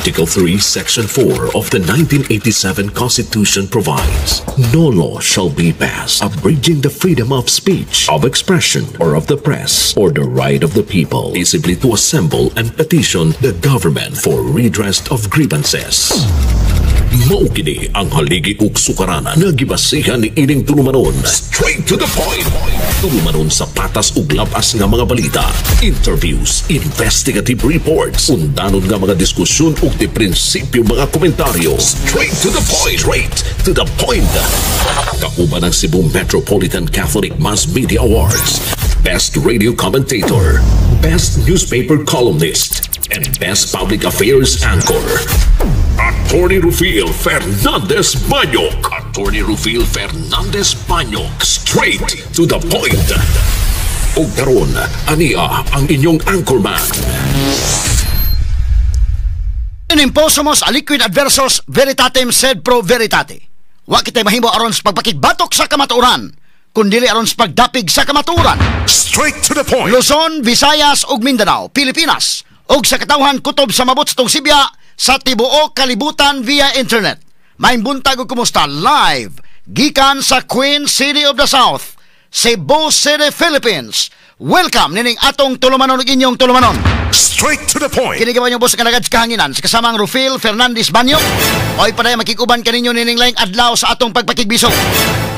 Article 3, Section 4 of the 1987 Constitution provides, "No law shall be passed abridging the freedom of speech, of expression, or of the press, or the right of the people peaceably to assemble and petition the government for redress of grievances." Mao kini ang haligi ug sukaranan nga gibasihan ni ining tulumanon. Straight to the point. Tulumanon sa patas ug labas nga mga balita, interviews, investigative reports, undanon nga mga diskusyon ug di prinsipyo mga komentaryo. Straight to the point. Straight to the point. Kauban ang Cebu Metropolitan Catholic Mass Media Awards, Best Radio Commentator, Best Newspaper Columnist, and Best Public Affairs Anchor. Attorney Rufil Fernandez Banyok. Attorney Rufil Fernandez Banyok. Straight to the point. Ug karon, ania ang inyong anchorman. Imposumos aliquid adversos veritatem sed pro veritate. Wa kitay mahimo aron sa pagpakigbatok sa kamatuoran, kundili aron sa pagdapig sa kamatuoran. Straight to the point. Luzon, Visayas ug Mindanao, Pilipinas, ug sa katawhan kutob sa mabot sa Sibya sa tibuok kalibutan via internet. Maayong buntag ug kumusta live gikan sa Queen City of the South, Cebu City, Philippines. Welcome nining atong tulumanon ug inyong tulumanon. Straight to the point. Kini ba inyong boss nga nagad sa kahanginan sa kasamang Rufil Fernandez Banyo. Oy, paday makikuban kaninyo nining laing adlaw sa atong pagpakigbisog.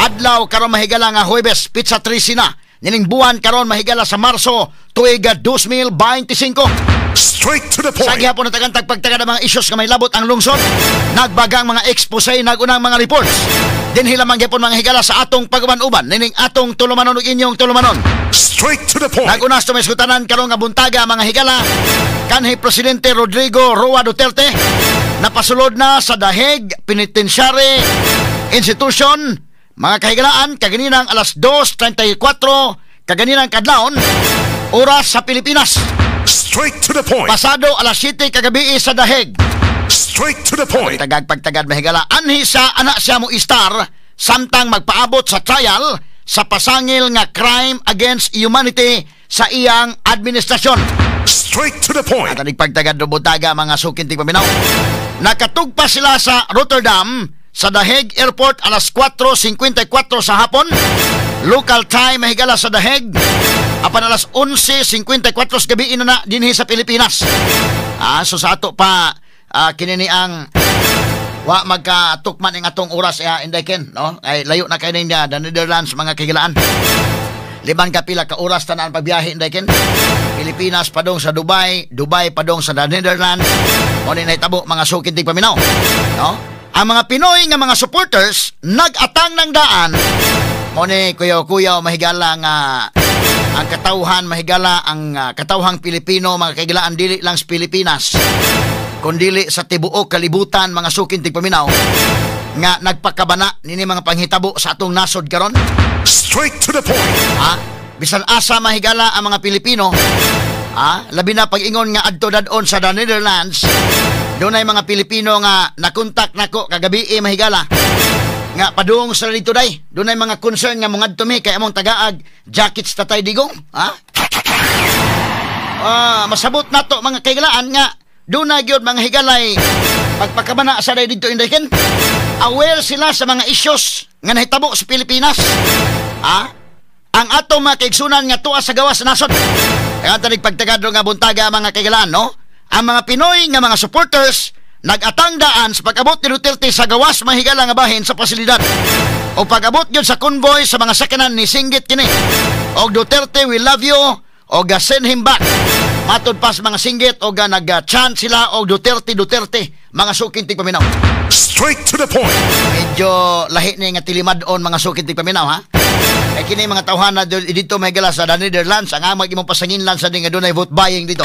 Adlaw karon, mahigala, nga Huwebes, petsa 13 na nining buwan karon, mahigala, sa Marso, tuig 2025. Straight to the Sa point. gihapon natagantag pagtaga ng mga isyos nga may labot ang lungsod, nagbagang mga expose, nagunang mga reports. Dinhi lamang gihapon, mga higala, sa atong pag-uban-uban nining atong tulumanon ug inyong tulumanon. Straight to the point. Naguna sa may sugtanan karon nga buntaga, mga higala, kanhi Presidente Rodrigo Roa Duterte napasulod na sa The Hague Penitentiary Institution, mga kahigalaan, kaganinang alas 2:34 kaganinang kadlawon oras sa Pilipinas. Straight to the point. Pasado alas 7 kagabi sa The Hague. Straight to the point. Tagag pagtagad, mahigala, anhi sa anak siya mo istar samtang magpaabot sa trial sa pasangil nga crime against humanity sa iyang administrasyon. Straight to the point. At aning pagtagad do buntaga, mga suking tigpaminaw. Nakatugpa sila sa Rotterdam sa The Hague Airport alas 4:54 sa hapon. Local time, mahigala, sa The Hague. Apan alas 11:54 sa gabi ina na dinhi sa Pilipinas. So sa ato pa kinini ang wa magkatukman ang atong oras inday Ken, no? Ay layo na kay niya the Netherlands, mga kahigalaan. Liban ka pila ka oras tanan pagbiyahe, inday Ken. Pilipinas padong sa Dubai, Dubai padong sa the Netherlands. Mo ni nahitabo, mga suking tigpaminaw. No? Ang mga Pinoy nga mga supporters nag-atang ng daan. Mo ni kuyaw-kuyaw, mahigala, nga ang katawhan, mahigala, ang katawhang Pilipino, mga kahigalaan, dili lang sa Pilipinas kundili sa tibuok kalibutan, mga suking tigpaminaw, nga nagpakabana nini mga panghitabo sa atong nasod karon. Straight to the point. Bisan asa, mahigala, ang mga Pilipino, labi na pag-ingon nga adto dadon sa the Netherlands, dunay mga Pilipino nga nakontak nako kagabi, mahigala, nga padung sa dito day. Dunay mga concern nga mga mi kay among tagaag jackets Tatay Digong, ha? Masabot nato, mga kahigalaan, nga dunay gyud, mga higalay, pagpakabana sa day dito, inday Ken. Aware sila sa mga issues nga nahitabo sa Pilipinas. Ang atong mga kaigsunan nga tuwa sa gawas sa nasod. Kaya tanig pagtagado nga buntaga, mga kaigalaan, no? Ang mga Pinoy nga mga supporters nagatang daan sa pag-abot ni Duterte sa gawas, mahigala, nga bahin sa pasilidad. O pag-abot yun sa convoy sa mga sakyanan ni singgit kini. Og "Duterte, we love you" og "Send him back." Matod pa sa mga singgit og nag-chant sila og "Duterte, Duterte", mga suking tigpaminaw. Straight to the point. Medyo lahi ni nga tilimad-on, mga suking tigpaminaw, ha? Kay kini mga tawhan na dito, mahigala, sa the Netherlands, ang amag imong pasanginlan sa nga dunay vote buying dito.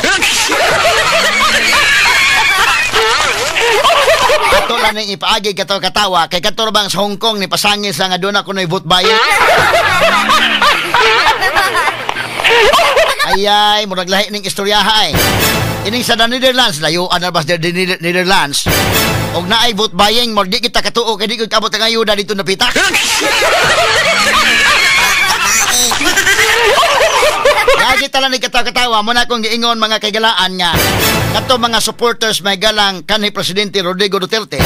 Ato lang ning ipaagi kato katawa kay kato bang sa Hong Kong ni pasangil sa nga doon ako vote buying. Ayay, murag lahi ning istoryaha ay. Ining sa the Netherlands, layuan na bas the Netherlands. Og naay vote buying, mo di kita katuo kay di ko kabot ang ayuda dito napita. Lagi tala lang ni katawa-katawa mo na akong giingon, mga kaigalaan, nga kato mga supporters may galang kanhi Presidente Rodrigo Duterte.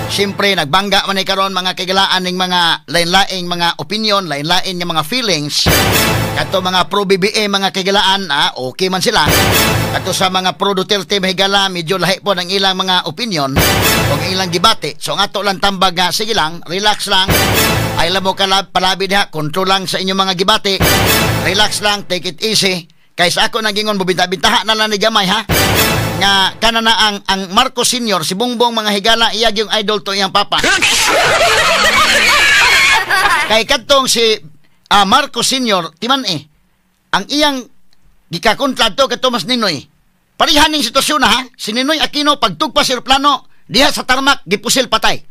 Siyempre nagbangga man ni karon, mga kaigalaan, ning mga lain-laing mga opinion, lain-lain nga mga feelings. Kato mga pro BBM, mga kaigalaan, okay man sila. Kato sa mga pro Duterte, mahigala, medyo lahi po ng ilang mga opinion o ang ilang gibati. So ang ato lang tambag nga, sige lang, relax lang. Ay mo kalab palabi diha, control lang sa inyong mga gibati. Relax lang, take it easy. Kay sa ako nagingon, bubinta-bintaha na lang ni gamay ha. Nga kana na ang Marcos Senior, si Bongbong, mga higala, iyag yung idol to iyang papa. Kay kadtong si Marcos Senior, timan eh. Ang iyang gikakontra to kadto mas Ninoy. Parehan ning sitwasyon na ha. Si Ninoy Aquino pagtugpa sa eroplano diha sa tarmac, gipusil, patay.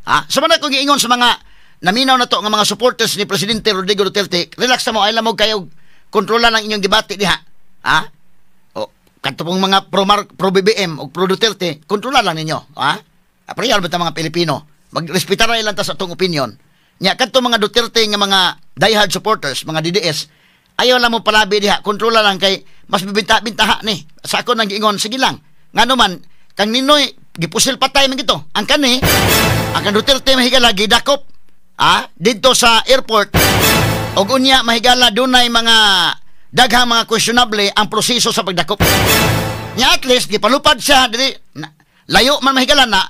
Ha? Sa man ako giingon sa mga naminaw na to nga mga supporters ni Presidente Rodrigo Duterte, relax na mo, ay lamog kayo, kontrola lang inyong debate diha. Ha? O, kadto pong mga pro BBM o pro Duterte, kontrola lang ninyo. Ha? Parehan ba ta mga Pilipino? Magrespetar lang ta sa atong opinion. Nya kadto mga Duterte nga mga diehard supporters, mga DDS, ayaw lang mo palabi diha, kontrola lang kay mas bibinta-bintaha ni. Sa ako nang giingon, sige lang. Ngano man, kang Ninoy gipusil, patay man gito. Ang kani, ang kang Duterte, mahigala, gidakop didto sa airport. Og unya, mahigala, dunay mga daghang mga questionable ang proseso sa pagdakop. Nya at least gipalupad siya diri na, layo man, mahigala, na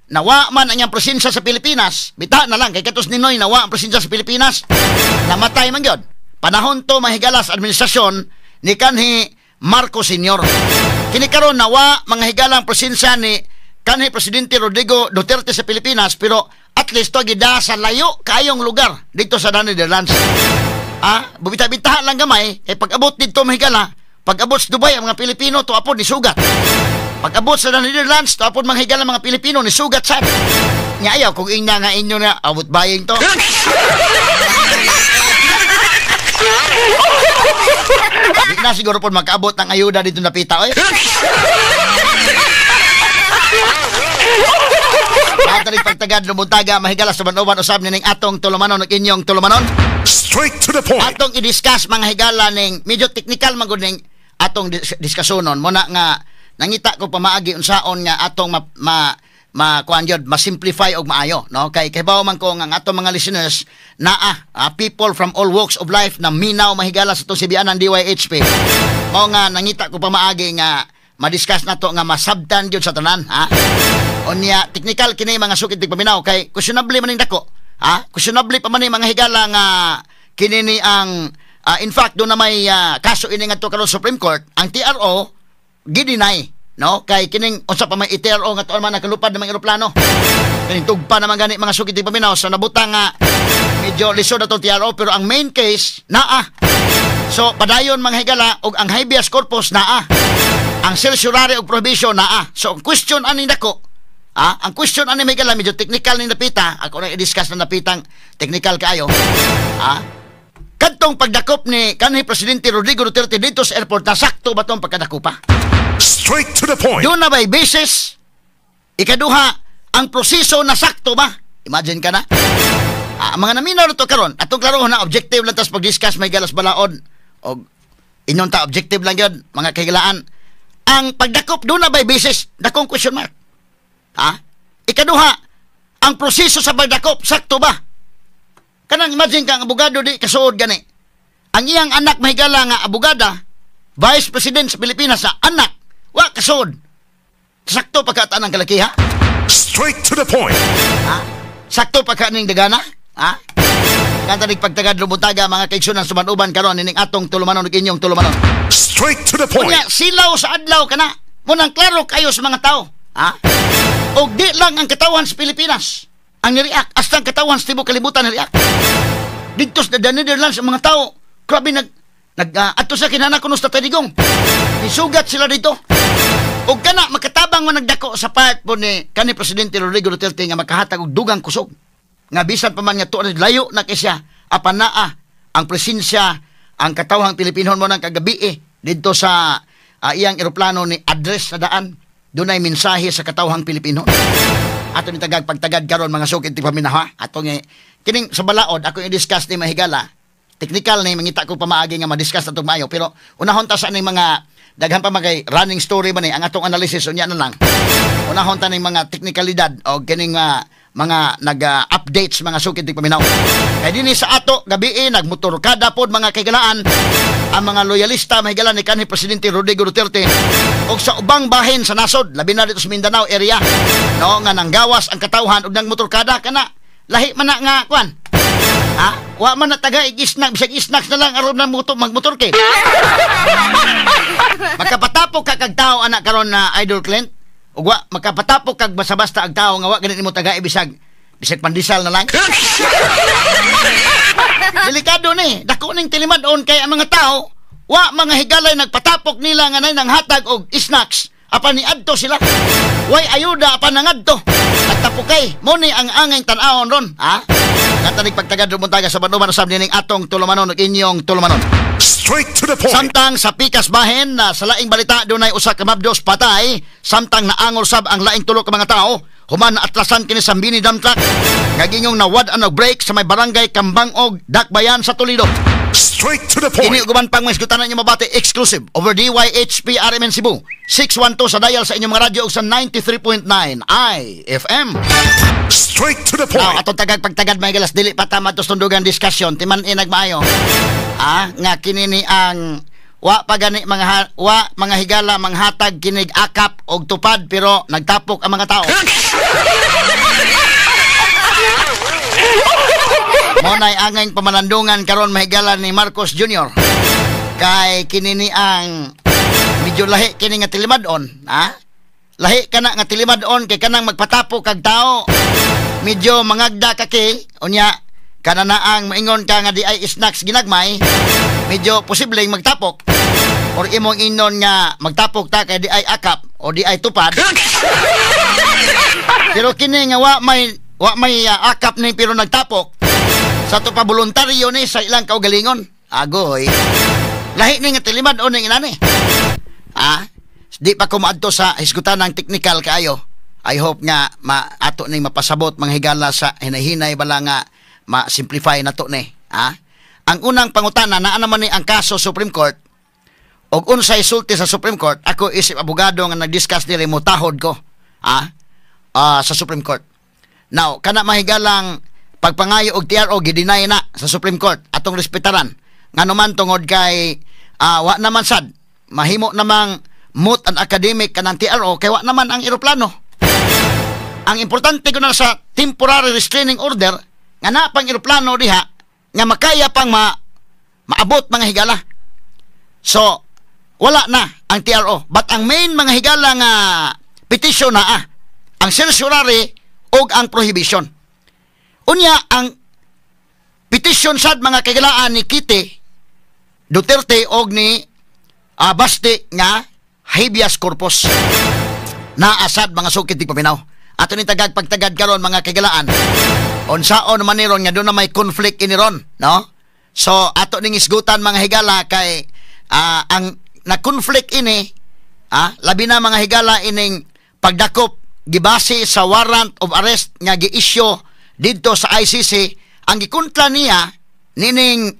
nawa man ang iyang presensya sa Pilipinas. Bita na lang kay katos Ninoy nawa ang presensya sa Pilipinas. Namatay man gyud. Panahon to, mahigala, sa administrasyon ni kanhi Marcos Sr. Kini karon nawa, mga higala, ang presensya ni kanhi Presidente Rodrigo Duterte sa Pilipinas, pero at least to gida sa layo kayong lugar dito sa Netherlands. Bubita-bitaha lang gamay kay pag-abot dito, mahigala, pag-abot sa Dubai, ang mga Pilipino to apod ni sugat. Pag-abot sa Netherlands, to apod, mga higala, mga Pilipino ni sugat sad. Nya ayaw kung ingna nga inyo na vote buying to. Di na siguro po magkaabot ng ayuda dito napita, oy. Lahat na pagtagad lumuntaga mahigala sa uban usab nining atong tulumanon ug inyong tulumanon. Straight to the point. Atong i-discuss, mga higala, ning medyo technical man gud ning atong diskusonon mo na nga nangita ko pamaagi unsaon nga atong ma, ma ma kuan gyud, ma-simplify og maayo, no, kay kibaw man ko nga ang atong mga listeners naa people from all walks of life na minaw, mahigala, sa atong sibianan DYHP. Mao nga nangita ko pamaagi nga ma-discuss nato nga masabtan gyud sa tanan, ha. Unya technical kini, mga sukid tigpaminaw, kay questionable man ning dako, ha, questionable pa man ni, mga higala, nga kini ni ang in fact do na may kaso ini ngadto karon Supreme Court. Ang TRO gideny, no, kay kining unsa pa may TRO nga tuon man nakalupad ng mga eroplano, kining tugpa naman gani, mga sukid tigpaminaw. So nabutang nga medyo lisod na tong TRO, pero ang main case naa. So padayon, mga higala, og ang habeas corpus naa, ang certiorari og prohibition naa. So ang question ani dako, ang question ani, may gala, medyo technical ni napita. Ako na i-discuss na napitang technical kaayo. Kadtong pagdakop ni kanhi Presidente Rodrigo Duterte dito sa airport, nasakto ba tong pagkadakopa? Straight to the point. Doon na ba'y basis? Ikaduha, ang proseso nasakto ba? Imagine ka na. Mga naminaw na to karon, atong klaro na objective lang tas pag-discuss may galas balaod. O inon ta objective lang yun, mga kahigalaan. Ang pagdakop, doon na ba'y basis? Dakong question mark. Ha? Ikaduha, ang proseso sa pagdakop, sakto ba? Kanang imagine ka ang abogado di kasuod gani. Ang iyang anak, mahigala, nga abogada, Vice President sa Pilipinas sa anak, wa kasuod. Sakto pagkataan ang kalaki, ha? Straight to the point. Ha? Sakto pagka ning dagana? Ha? Kanta ning pagtagad lumuntaga, mga kaigsunan sumanuban karon nining atong tulumanon ug inyong tulumanon. Straight to the point. Unya silaw sa adlaw kana. Munang klaro kayo sa mga tao. Ha? Og di lang ang katawan sa Pilipinas ang nireact, hasta ang katawan sa tibuok kalibutan nireact. Dito sa the Netherlands ang mga tao, grabe nag nag adto sa kinana kuno sa Tadigong. Nisugat sila dito. Og kana makatabang man nagdako sa part po ni kani Presidente Rodrigo Duterte nga makahatag og dugang kusog. Nga bisan pa man nga tuon layo na kay siya, apan naa ang presensya ang katawhang Pilipino mo ng kagabi eh, didto sa iyang eroplano ni address sa daan, dunay mensahe sa katawhang Pilipino. Ato ni tagag pagtagad karon, mga sukid ti paminaw, ha. Ato nga kining sa balaod ako i-discuss ni mahigala. Technical ni mangita ko pamaagi nga ma-discuss atong maayo, pero unahon ta sa ning mga daghan pa magay running story ba ni ang atong analysis unya na lang. Unahon ta ning mga teknikalidad o kining mga nag-updates, mga sukid tigpaminaw. Kay dinhi sa ato gabi nagmotorkada pod, mga kaigalaan, ang mga loyalista, mahigala, ni kanhi Presidente Rodrigo Duterte og sa ubang bahin sa nasod, labi na dito sa Mindanao area, no, nga nanggawas ang katawhan og nagmotorkada kana lahi man na nga kwan. Ha? Wa man na taga isnak, bisag snacks na lang aron na motor magmotor kay. Makapatapok ka kag tao anak karon na, Idol Clint. Ug wa makapatapok kag basta-basta ang tao nga wa ganit nimo taga bisag bisag pandesal na lang. Delikado ni, dako ning tilimad-on kay ang mga tao wa mga higalay nagpatapok nila nga nay nang hatag og snacks apan niadto sila. Way ayuda apan nangadto. Nagtapokay mo ni ang angay tan-awon ron, ha? Katanig pagtagad rumuntaga sa banuman usab nining atong tulumanon ug inyong tulumanon. Straight to the point. Samtang sa pikas bahin na sa laing balita, dunay usa ka mabdos patay samtang naangol sab ang laing tulo ka mga tao human na atrasan kini sa mini dump truck nga gingong nawad-an og brake sa may Barangay Kambangog, Dakbayan sa Toledo. Straight to the point. Kini ug uban pang mga isgutanan inyo mabati exclusive over DYHP RMN Cebu 612 sa dial sa inyong mga radyo ug sa 93.9 IFM. Straight to the Now, point. atong tagag pagtagad may galas, dili pa tama tos tundugan discussion timan-in nagmaayo. Ah, nga kini ni ang wa pa gani mga wa mga higala manghatag kinig akap og tupad pero nagtapok ang mga tao. Mo nay angay pamalandungan karon, mahigala, ni Marcos Jr. Kay kini ni ang medyo lahi kini nga tilimad-on, ha? Lahi kana nga tilimad-on kay kanang magpatapok kag tao. Medyo mangagda ka kay unya kana na ang maingon ka nga di ay snacks ginagmay, medyo posibleng magtapok. Or imong inon nga magtapok ta kay di ay akap o di ay tupad. Pero kini nga wa may akap ni pero nagtapok. Sa to pa voluntaryo ni sa ilang kaugalingon. Agoy. Lahi ni nga tilimad o ning inani. Ah, di pa ko maadto sa hisgutan ng technical kaayo. I hope nga ma ato ning mapasabot, mga higala, sa hinay-hinay bala nga ma-simplify na to ni. Ah? Ang unang pangutana naa naman ni ang kaso Supreme Court og unsay sulti sa Supreme Court. Ako isip abogado nga nag-discuss diri, mo tahod ko sa Supreme Court. Now, kana mahigalang pagpangayo og TRO, gideny na sa Supreme Court, atong respetaran. Ngano man tungod kay wa naman sad mahimo namang moot and academic kanang TRO kay wa naman ang eroplano. Ang importante ko na sa temporary restraining order nga na pang eroplano diha nga makaya pang maabot, mga higala. So, wala na ang TRO. But ang main, mga higala, nga petition na ang certiorari og ang prohibition. Unya, ang petition sad, mga kagilaan, ni Kitty Duterte og ni Basti nga habeas corpus. Naasad, mga sukit di paminaw. Ato ni tagag pagtagad karon, mga kagilaan. Unsaon man ni ron nga doon na may conflict ini ron, no? So ato ning isgutan, mga higala, kay ang na conflict ini labi na, mga higala, ining pagdakop gibase sa warrant of arrest nga gi-issue didto sa ICC. Ang gikontra niya nining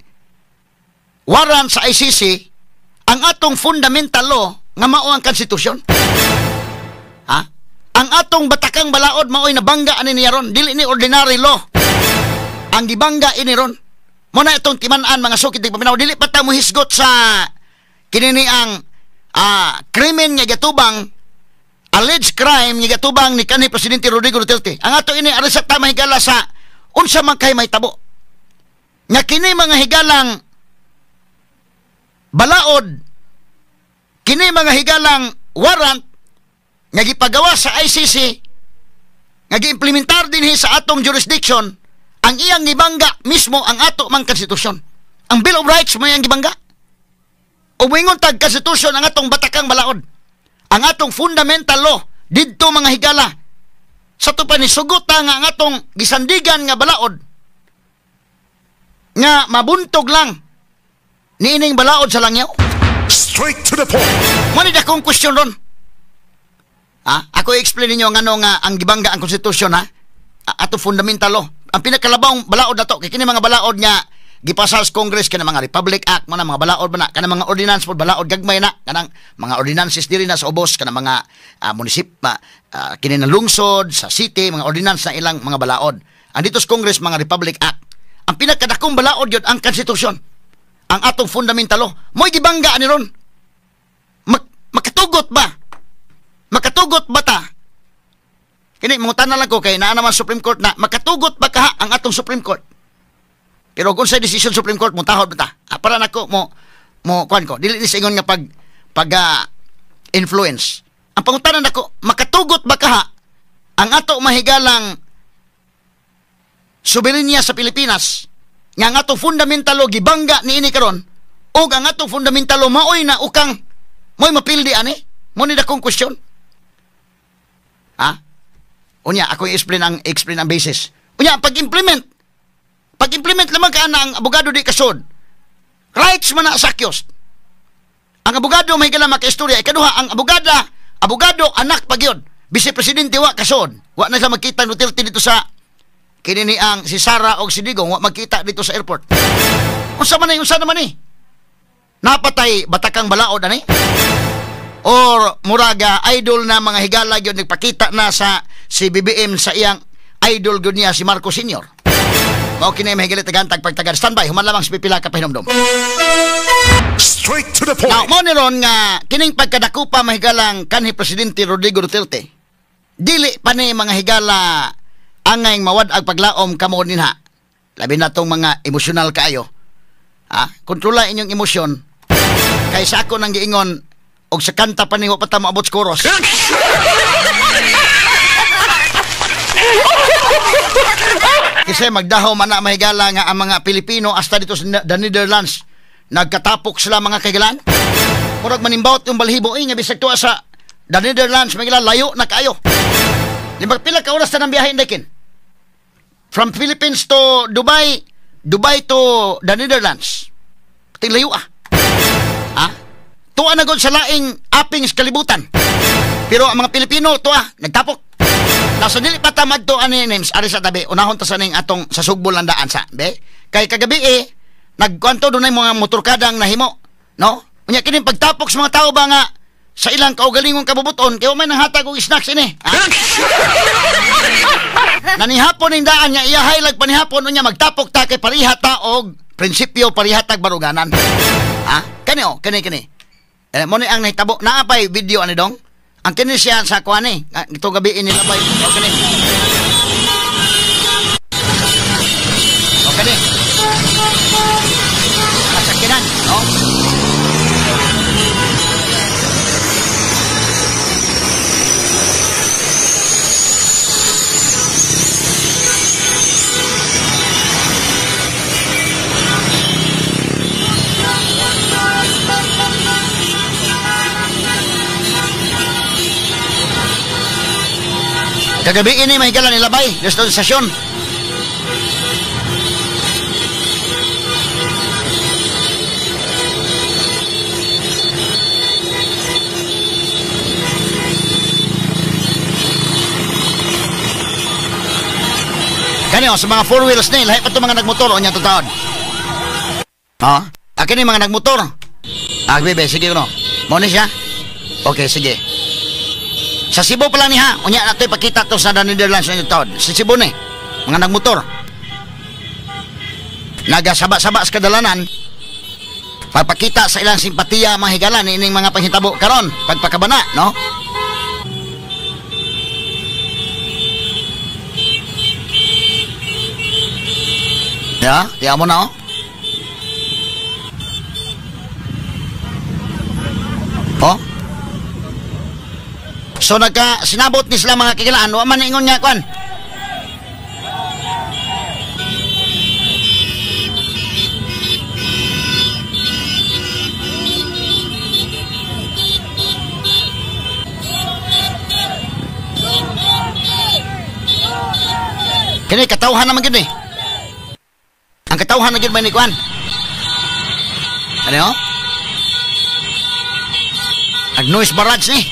warrant sa ICC ang atong fundamental law nga mao ang konstitusyon. Ha? Ang atong batakang balaod mao'y nabangga ani niya ron, dili ni ordinary law. Ang gibangga ini ron. Mo na itong timan-an, mga sukit di paminaw, dili pa ta mo hisgot sa kini ni ang krimen nga gatubang, alleged crime nga gatubang ni kanhi Presidente Rodrigo Duterte. Ang ato ini ari sa ta, mahigala, sa unsa man kay mahitabo. Nga kini, mga higalang balaod, kini, mga higalang warrant nga gipagawa sa ICC nga giimplementar dinhi sa atong jurisdiction, ang iyang gibangga mismo ang ato mang konstitusyon. Ang Bill of Rights mo iyang gibangga. O moingon tag konstitusyon ang atong batakang balaod. Ang atong fundamental law didto, mga higala. Sa to pa ni sugot ta nga ang atong gisandigan nga balaod nga mabuntog lang niining balaod sa langyaw. Straight to the point. Mo ni dakong question ron. Ha? Ako i-explain ninyo ngano nga ang gibangga ang konstitusyon, ha. Ato fundamental law. Ang pinakalabawng balaod nato kay kini mga balaod nga Gipasar sa Congress kana mga Republic Act man mga balaod man na kana mga ordinance pod balaod gagmay na kanang mga ordinances diri na sa ubos kana mga munisip kini na lungsod sa city mga ordinance na ilang mga balaod. Ang dito sa Congress mga Republic Act. Ang pinakadakong balaod gyud ang konstitusyon. Ang atong fundamentalo mo'y gibangga ani ron. Makatugot ba? Makatugot ba ta? Kini mangutana lang ko kay naa naman Supreme Court na makatugot ba kaha ang atong Supreme Court? Pero kung sa decision Supreme Court mo tahod ba ta? Para nako mo kuan ko dili ni sa ingon nga pag influence. Ang pangutana nako makatugot ba kaha ang ato mahigalang soberenya sa Pilipinas nga ang ato fundamentalo gibangga niini karon ug ang ato fundamentalo maoy na ukang mo'y mapildi ani? Mo ni dakong question. Ha? Unya ako i-explain ang basis. Unya pag-implement lamang ka na ang abogado di kasod. Rights man na sa accused. Ang abogado may gala makaistorya. Ikaduha, ang abogado anak pagyod. Vice Presidente wa kasod. Wa na siya magkita Duterte dito sa kini ang si Sara og si Digong wa magkita dito sa airport. Unsa man unsa naman ni? Napatay batakang balaod ani? Or muraga idol na mga higala gyud nagpakita na sa si BBM sa iyang idol gyud niya si Marcos Sr. Mao kini mahigala tagantag pagtagad. Standby human lamang sa pipila ka pahinomdom. Straight to the point. Now, mo ni ron nga kining pagkadakupa mahigalang kanhi Presidente Rodrigo Duterte. Dili pa ni mga higala angay mawad-ag paglaom kamo dinha. Labi na tong mga emosyonal kaayo. Ha? Kontrola inyong emosyon. Kay sa ako nang giingon og sa kanta pa ni wa pa ta moabot sa chorus. Kasi magdaho man na mahigala nga ang mga Pilipino hasta dito sa the Netherlands. Nagkatapok sila mga kaigalan. Murag manimbawot yung balhibo nga bisag tuwa sa the Netherlands mahigala layo na kaayo. Limang pila ka oras na ng biyahe indekin. From Philippines to Dubai, Dubai to the Netherlands. Pati layo ah. Ha? Tuwa na gud sa laing aping sa kalibutan. Pero ang mga Pilipino tuwa nagtapok. Nasa dili pa tamad to ani names ari sa tabi unahon ta sa ning atong sa sugbol ng daan sa be kay kagabi nagkwanto dunay mga motorkadang nahimo no unya kini pagtapok sa mga tao ba nga sa ilang kaugalingong kabubuton kay may nanghatag og snacks ini ha? Nanihapon ning daan nga iyahay lag panihapon unya magtapok ta kay pareha ta og prinsipyo pareha tag baruganan ha kani oh kani kani mo ni ang nahitabo naa pay video ani dong. Ang kini siya sa kuan eh. Ito gabi inilabay. O kini. O kini. Kasakinan. No? Kagabi ini may gala nilabay dito sa stasyon. Kani sa mga four wheels ni lahi pa to mga nagmotor o nya to taon. Ha? Akin ni mga nagmotor. Ah, bebe, sige no. Mo ni siya. Okay, sige. Sa Cebu pala ni ha. Unya na ito ipakita to sa Netherlands na taon. Sa Cebu ni. Mga nagmotor. Nagasaba-saba sa kadalanan. Pagpakita sa ilang simpatiya mga higalan ining mga panghitabo karon pagpakabana, no? Ya, tiya mo na oh. Oh. So nagka sinabot ni sila mga kikilaan, wa man ingon nga kwan. Kini katawhan naman gid ni. Ang katawhan na gid man ni kwan. Ano? Ag noise barrage ni.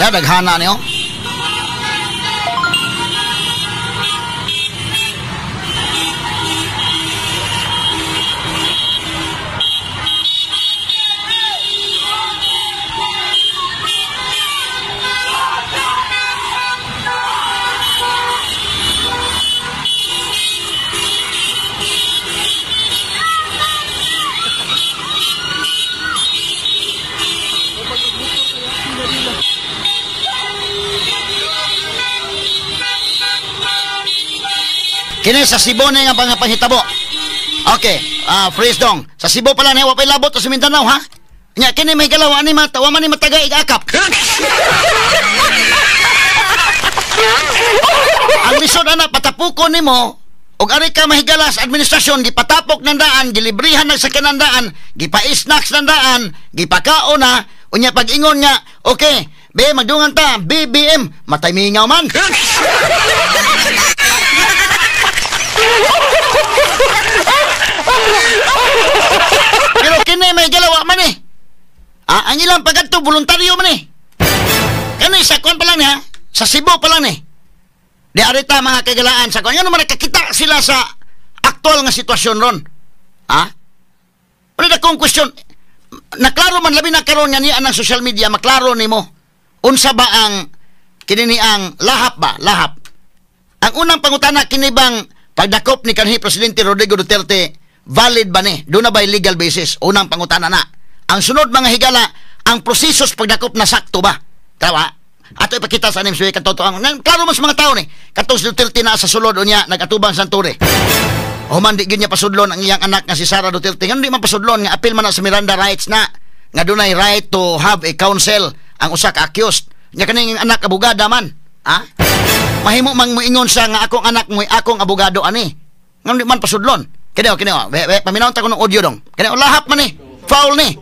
Ya daghana niyo. Kini sa Cebu na nga panghitabo. Okay, freeze dong. Sa Cebu pala na wa pay labot sa Mindanao ha. Nya kini may galaw ani mata, wa man ni mataga igakap. Ang lisod ana patapukon nimo og ari ka mahigala sa administrasyon, gipatapok ng daan, gilibrihan ng sakyanan daan, gipa-snacks ng daan, gipakaon na, unya pag-ingon nga, okay, be magdungan ta, BBM, matay mingaw man. Pero kini may galawa man eh. Ah, ang ilang pagkadto voluntaryo man eh. Kani sa kuan pa lang ni ha, sa Cebu pa lang ni. Di arita mga kagalaan sa kuan. Ngano man nakakita sila sa aktual nga sitwasyon ron. Ha? Wala na kong question. Naklaro man labi na karon nga niya ang social media, maklaro nimo. Unsa ba ang kini ni ang lahap ba? Lahap. Ang unang pangutana kini bang pagdakop ni kanhi Presidente Rodrigo Duterte valid ba ni? Doon na ba legal basis? Unang pangutana na. Ang sunod mga higala, ang proseso sa pagdakop na sakto ba? Tawa? Ato ipakita sa anim suwi katotoang. Klaro mo sa mga tao ni. Katong si Duterte na sa sulod o niya nagatubang sa Tore. Human di gyud niya pasudlon ang iyang anak nga si Sara Duterte. Ngano di man pasudlon nga apil man na sa Miranda rights na nga dunay right to have a counsel ang usa ka accused. Nya kaning anak abogada man. Ha? Mahimo mang moingon siya nga akong anak mo'y akong abogado ani. Ngano di man pasudlon? Kini o, kini o. Be, paminaw ta ko ng audio dong. Kini o, lahap man eh. Foul ni.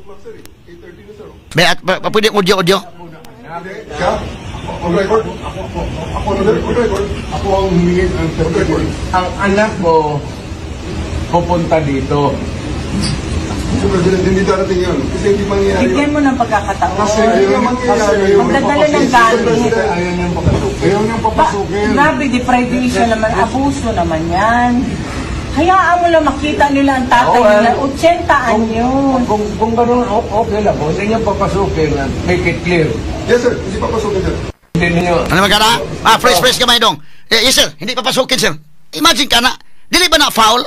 Be, at, pwede audio, audio. On record. Ako on record. Ako ang humingi ng record. Ang anak ko pupunta dito. Mr. President, hindi darating yun. Kasi hindi mangyayari yun. Bigyan mo ng pagkakataon. Kasi hindi mangyayari yun. Magdadala ng galit. Ayaw niyang papasukin. Ayaw niyang papasukin. Grabe, deprivation naman. Abuso naman yan. Hayaan mo lang makita nila ang tatay nila. 80 anyos. Kung gano'n, okay lang. Kung hindi niyo papasukin, make it clear. Yes, sir. Hindi papasukin, sir. Hindi niyo. Ano magkara? Ah, fresh, fresh kamay dong. Eh, yes, sir. Hindi papasukin, sir. Imagine ka na. Dili ba na foul?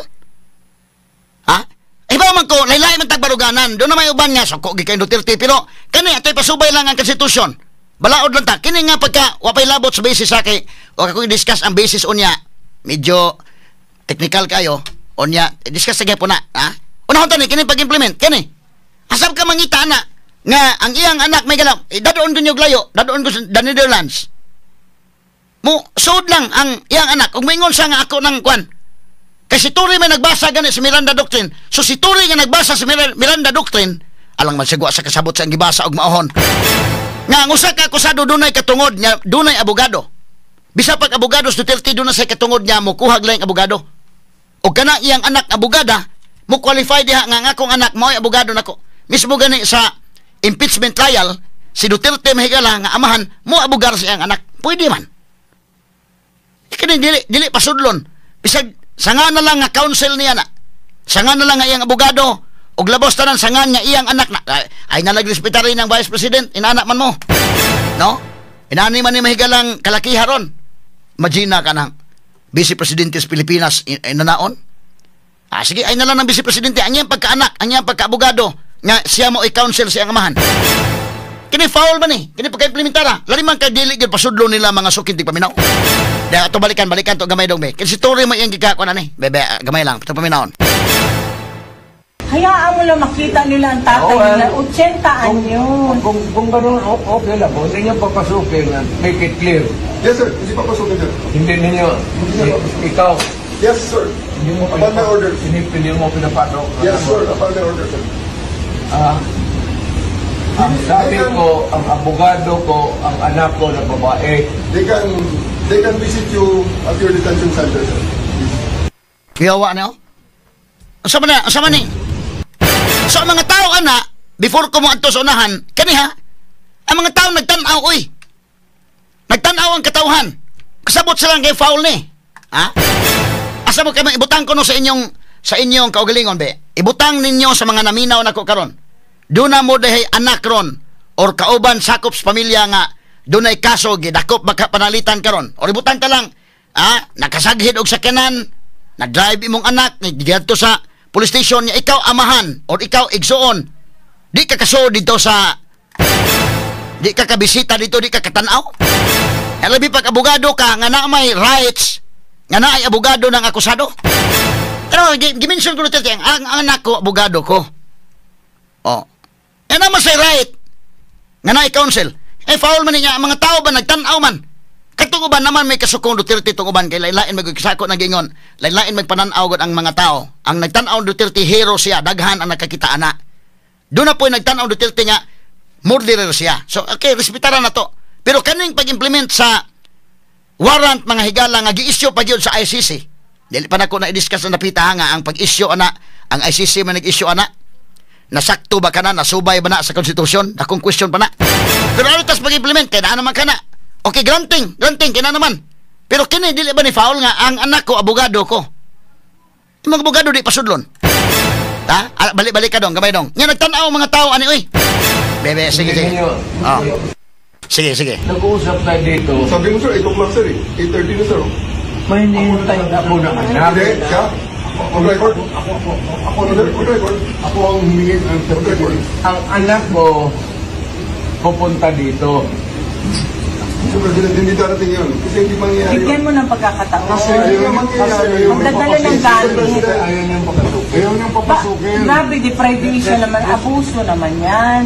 Ha? Iba man ko, laylay man tagbaruganan. Doon na may uban nga, soko gi kay Duterte. Pero, kani, ato'y pasubay lang ang konstitusyon. Balaod lang ta. Kini nga pagka, wapay labot sa basis sa kay, o kung i-discuss ang basis unya, medyo technical kayo, unya, discuss sige po na. Ha? Unahon ta ni, kini pag-implement, kini. Asab ka mangita na, nga ang iyang anak may galaw, eh, dadoon dun yung layo, dadoon ko sa the Netherlands. Mo, suod lang ang iyang anak, ug moingon siya nga ako ng kwan. Kasi si Turi may nagbasa gani sa Miranda Doctrine. So si Turi nga nagbasa sa Miranda Doctrine, alang man sigwa sa kasabot sa gibasa og maohon. Nga ang usa ka akusado dunay katungod nga dunay abogado. Bisa pag abogado sa Duterte dunay sa katungod nga mokuhag laing abogado. Og kana iyang anak abogada, mo qualify diha nga ang akong anak mao'y abogado nako. Mismo gani sa impeachment trial si Duterte mahigala nga amahan mo abogar sa iyang anak. Pwede man. Kini dili pasudlon. Bisag sanga na lang nga counsel niya na. Sanga na lang nga iyang abogado. Og labos tanan sangan nga iyang anak na. Ay nalagrespetar rin ang Vice President. Inanak man mo. No? Inani man ni mahigalang kalakiha ron. Imagine na ka ng Vice Presidente sa Pilipinas inanaon. Ah, sige, ay na lang ng Vice Presidente. Ang iyang pagkaanak, ang iyang pagkaabogado nga siya mo i-counsel sa iyang amahan. Kini foul man eh. Kini pagka-implementara. Laliman kay dili gyud pasudlo nila mga sukin di paminaw. Dahil ito balikan to gamay dong be. Kasi story mo iyang gikakuan ani. Bebe, gamay lang, ito paminawon. Hayaan mo lang makita nila ang tatay nila, 80 anyos. Kung gano'n, okay lang. Kung hindi niyo papasukin, make it clear. Yes, sir. Hindi papasukin, sir. Hindi ninyo, ikaw. Yes, sir. Hindi mo Upon my order. Hindi mo pinapasok. Yes, sir. Upon my order, sir. Ang sabi ko, ang abogado ko, ang anak ko na babae. They can visit you at your detention center, sir. Kiyawa niyo? Asa man na? Asa man ni? So, ang mga tao, ana, before ko mo adto sa unahan, kani ha, ang mga tao nagtan-aw, oy. Nagtan-aw ang katawhan. Kasabot sila kay foul ni. Ha? Asa mo kay ibutang ko no sa inyong kaugalingon, be. Ibutang ninyo sa mga naminaw nako karon. Duna mo dihay anak ron or kauban, sakop sa pamilya nga dunay kaso, gidakop baka panalitan karon. Or ibutang ta lang, nakasaghid og sakyanan, na-drive imong anak giadto sa police station niya, ikaw amahan or ikaw igsuon. Di ka kaso dito sa, di ka kabisita dito, di ka katanaw. Eh, labi pag abogado ka nga na may rights, nga na ay abogado ng akusado. Pero gi-mention ko Duterte, ang anak ko, abogado ko. Oh. Eh naman say right nga na counsel. Eh foul man niya, ang mga tao ba nagtan-aw man. Katong uban naman may kasukong Duterte, tong uban kay lain mag sako nag ingon, lain magpanan-aw gud ang mga tao. Ang nagtan-aw Duterte, hero siya, daghan ang nakakita ana. Doon na po nagtan-aw Duterte nga murderer siya. So okay, respetaran na to. Pero kaning pag-implement sa warrant, mga higala, nga gi-issue pa gyud sa ICC. Dili pa nako na i-discuss na napita nga ang pag-issue ana, ang ICC man nag-issue ana. Nasakto ba kana, nasubay ba na sa konstitusyon? Akong question pa na. Pero ano tas pag-implement kay naa naman kana. Okay, granting, granting kay naa naman. Pero kini, dili ba ni foul nga ang anak ko abogado ko? Imong abogado di pasudlon. Ha? Ah, balik-balik ka dong, gamay dong. Nga nagtan-aw mga tao ani oy. Bebe, sige, sige. Ninyo, Oh. Sige, sige. nag-uusap tayo dito. Sabi mo, sir, 8 o'clock, sir, eh. 8:30 na, sir, oh. May hinihintay ako ng anak. Hindi, siya. On record. Ako, on record. Ako ang humingi ng on record. Ang anak ko pupunta dito. Mr. President, hindi darating yun. Kasi hindi mangyayari Bigyan yun. mo ng pagkakataon. Kasi hindi nga mangyayari yun. Magdadala ng Mr. galit. President, Ayaw niyang papasukin. ayaw niyang Ba, papasukin. grabe, deprivation naman, abuso naman yan.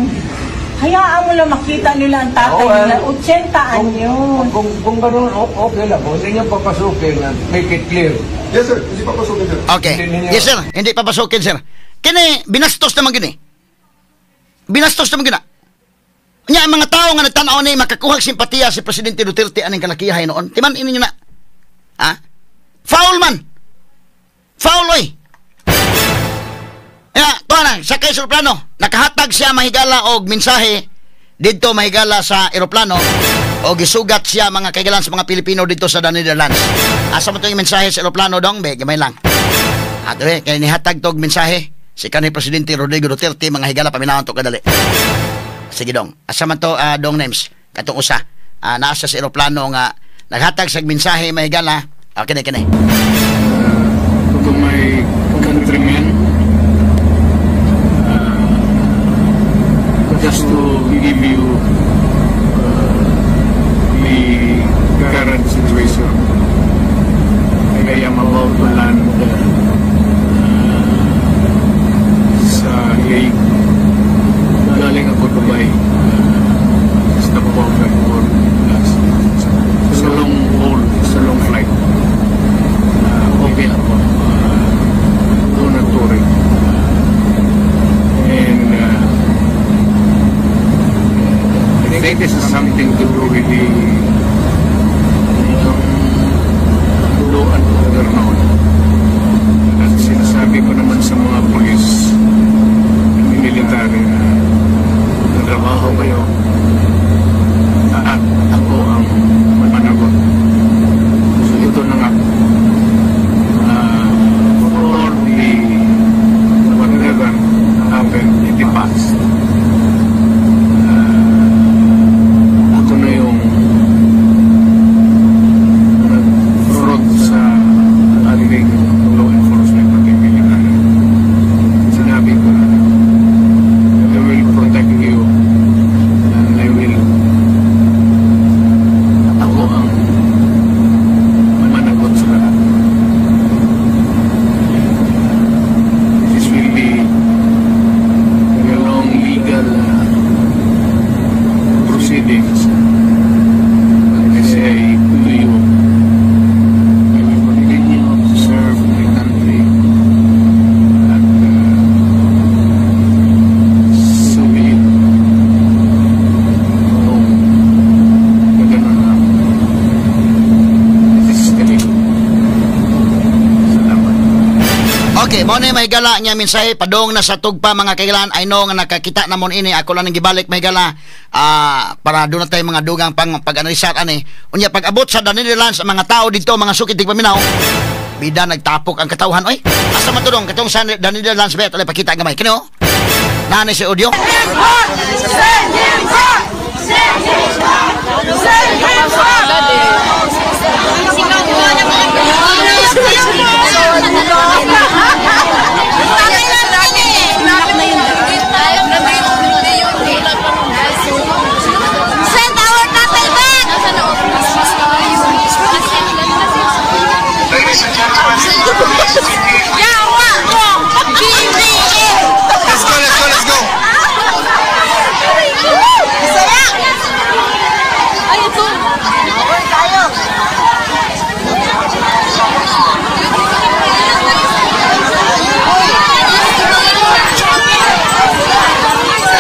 Hayaan mo lang makita nila ang tatay Oo, nila, eh. 80 anyos. Kung ganun, okay lang. Kung hindi niyo papasukin, make it clear. Yes, sir. Hindi papasukin, sir. Okay. Yes, sir. Hindi papasukin, sir. Kini, binastos naman gini. Binastos naman gina. Nya ang mga tao nga nagtanaw ni makakuha og simpatiya si Presidente Duterte aning kalakihay noon. Timan ninyo na. Ha? Foul man. Foul oy. Ya, to na, sa kay sa eroplano, nakahatag siya, mahigala, og mensahe didto, mahigala, sa eroplano o gisugat siya, mga kaigalan, sa mga Pilipino dito sa the Netherlands. Asa mo to yung mensahe sa eroplano dong, be, gamay lang. Ato eh, kay nihatag tog mensahe si kanhi Presidente Rodrigo Duterte, mga higala, paminawon to kadali. Sige dong. Asa man to, dong names katong usa. Naa siya sa eroplano nga naghatag sa mensahe, mahigala. Ah, kini kini. To my countrymen, just to give you the current situation. I am about to land sa Hague. Galing ako Dubai. Stopover for last. It's a long haul, it's a long flight. Okay ako. Do not worry. And I think this is something to do with the law and order noon. At sinasabi ko naman sa mga police and military na trabaho kayo at ako ang managot. So ito na nga. For all the whatever happened in the past, ako na yung Okay, mo ni mahigala nga mensahe padung na sa tugpa mga kailan. I know nga nakakita na mon ini, ako lang nang gibalik mahigala para doon na tayo mga dugang pang pag-analisar ani. Unya pag abot sa Netherlands ang mga tao dito mga sukit tigpaminaw, bida nagtapok ang katawhan oy. Asa man to dong katong sa Netherlands ba alay pakita gamay kino? Naani si audio. Send him back! Send him back! Send him back! Send our tatay back! Ladies and gentlemen, Yawa! BBM! let's go, let's go, let's go. Saya! Ay, ito! Tayo!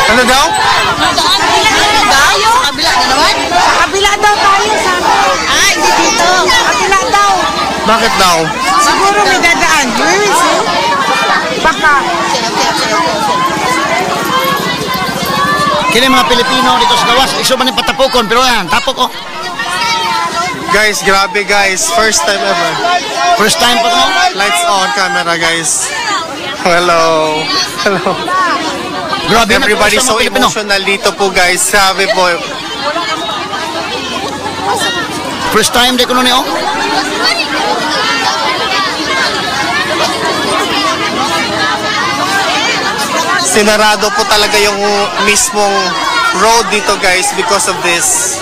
Ano daw? Tayo? Kabila na naman? Sa kabila daw tayo, sabi. Ah, hindi dito. Kabila daw. Bakit daw? Siguro may dadaan. We will see. Baka. Kini mga Pilipino dito sa gawas, iso man yung patapokon, pero yan, tapok oh. Guys, grabe guys. First time ever. First time pa no? Lights on camera guys. Hello. Hello. Grabe na Everybody sa so mga Pilipino. emotional dito po guys. Sabi po. First time di ko nun eh, oh. Sinarado po talaga yung mismong road dito guys because of this.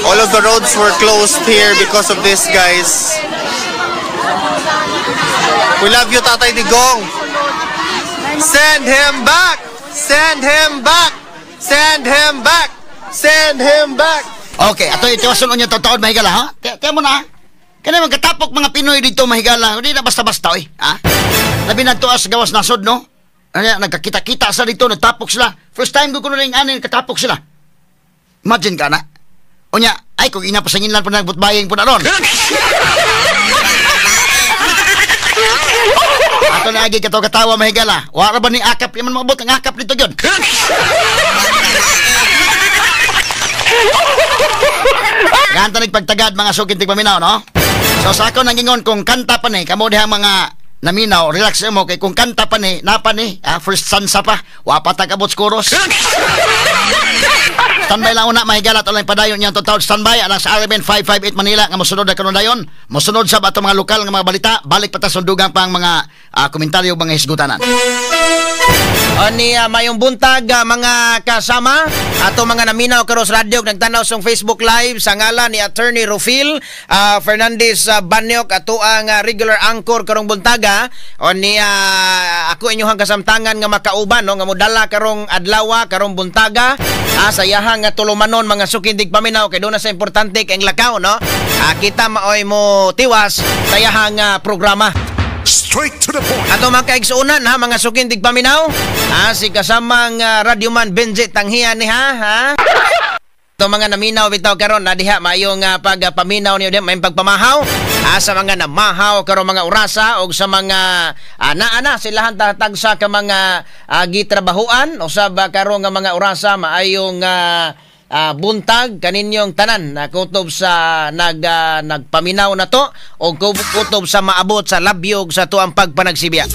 All of the roads were closed here because of this guys. We love you, Tatay Digong. Send him back! Send him back! Send him back! Send him back! Okay, ato itiwason unya taon mahigala ha. Tiyan mo na. Kani magkatapok mga Pinoy dito mahigala, hindi na basta-basta oy, ha? Labi na tuas gawas nasod no. Ano, nagkakita-kita sa dito, nagtapok sila. First time ko kuno ring ani katapok sila. Imagine ka na. Unya, ay kung ina pasangin lang po nagbutbayeng po na ron. Ato na agi kato katawa mahigala. Wara ba ni akap yaman maabot ang akap dito gyud. Ganta nagpagtagad mga sukin tigpaminaw no. So sa ako nangingon kung kanta pa ni kamo diha mga naminaw, relax mo kay kung kanta pa ni napa ni first stanza pa wa pa tag abot sa chorus. Standby lang una mahigala ato lang padayon niyang total standby alang sa RMN 558 Manila nga mosunod na karon dayon. Mosunod sa atong mga lokal nga mga balita, balik pa ta sundugang pang mga komentaryo mga hisgutanan. Ani mayong buntag mga kasama ato mga naminaw karon sa radyo nagtanaw sa Facebook Live sa ngalan ni Attorney Rufil Fernandez Banyok ato ang regular anchor karong buntaga. Ani ako inyong kasamtangan nga makauban no nga modala karong adlaw karong buntaga sa iyahang nga tulumanon mga sukindig paminaw kay doon na sa importante kay ang lakaw no. Kita maoy mo tiwas sa iyahang programa. Straight to the point. Ato mga kaigsuonan ha mga sukindig paminaw. Si kasamang radyoman Benji Tanghian ni ha. Ato mga naminaw bitaw karon na diha maayong pagpaminaw niyo diha maayong pagpamahaw sa mga namahaw karon mga orasa og sa mga naa-na silahan tatagsa ka mga gitrabahuan usab karon nga mga orasa maayong buntag kaninyong tanan na kutob sa nagpaminaw na to o kutob sa maabot sa labyog sa tuang pagpanagsibya.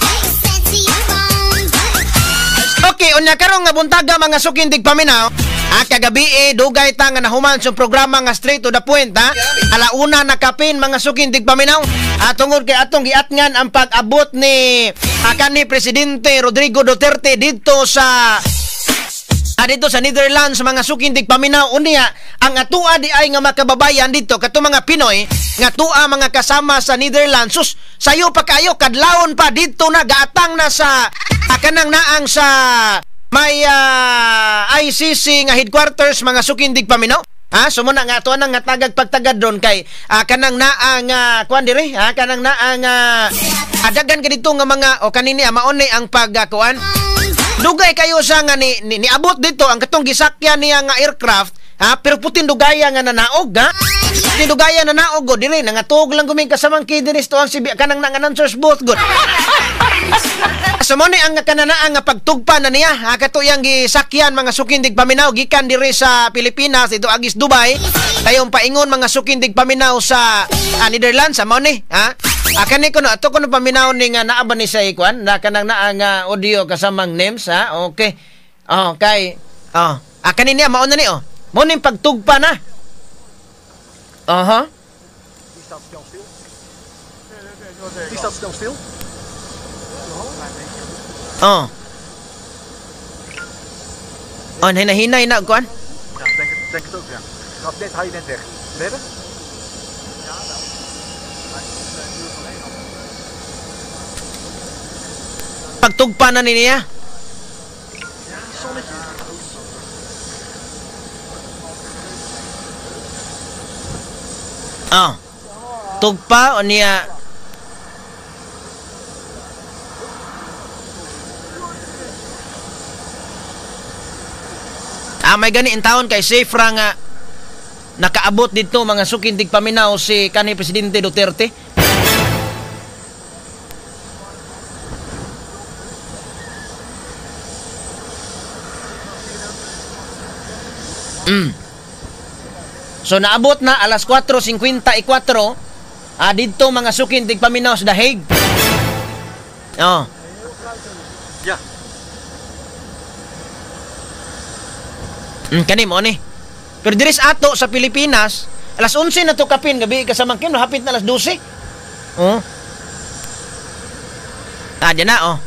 Okay, unya karon nga buntaga mga sukindig paminaw. Kagabi dugay ta nga nahuman sa programa nga straight to the point ha. Alauna na kapin mga sukindig paminaw. Tungod kay atong giatngan ang pag-abot ni kanhi Presidente Rodrigo Duterte didto sa dito sa Netherlands mga sukindig paminaw. Unya ang atua di ay nga makababayan dito kato mga Pinoy nga tua mga kasama sa Netherlands sus sayo pa kayo kadlawon pa dito na gaatang na sa kanang naang sa may ICC nga headquarters mga sukindig paminaw. So muna nga ato nang nga tagag pagtagad doon kay kanang naang kuan diri kanang naang adagan ka dito nga mga o kanini mauni ang pagkuan. Dugay kayo sa nga niabot dito ang katong gisakyan niya nga aircraft ha, pero putin dugaya nga nanaog ha. Ni dugaya na naog go diri nangatug lang guming kasamang kidnis to ang si kanang nang announcers booth good. So mo ni ang kananaan nga pagtugpa na niya ha, kato iyang gisakyan mga sukindig paminaw gikan diri sa Pilipinas dito agis Dubai tayong paingon mga sukindig paminaw sa Netherlands sa mo ni ha. Kani ko no ato ko no paminaw ni nga naa ba ni sa ikuan na kanang naa nga audio kasamang names ha. Okay. Oh kay oh kani niya mao na ni oh. Mo ni pagtugpa na. Aha. Die staat snel stil. Oh. Oh, hinahinay na kuan. Ja, denk het ook, ja. Gaat net, haal je net weg. Wedden? Ja, nou. Pagtugpa na ni niya. Ja, zonnetje. Oh. Tugpa o niya. May gani in taon kay safe ra nga nakaabot dito mga sukindig paminaw si kanhi Presidente Duterte. So naabot na alas 4:54 didto mga sukindig paminaw sa The Hague. Oh. Yeah. Kani mo ni. Pero diris ato sa Pilipinas, alas 11 na to kapin gabi kasamang kin, hapit na alas 12. Oh. Diyan na oh.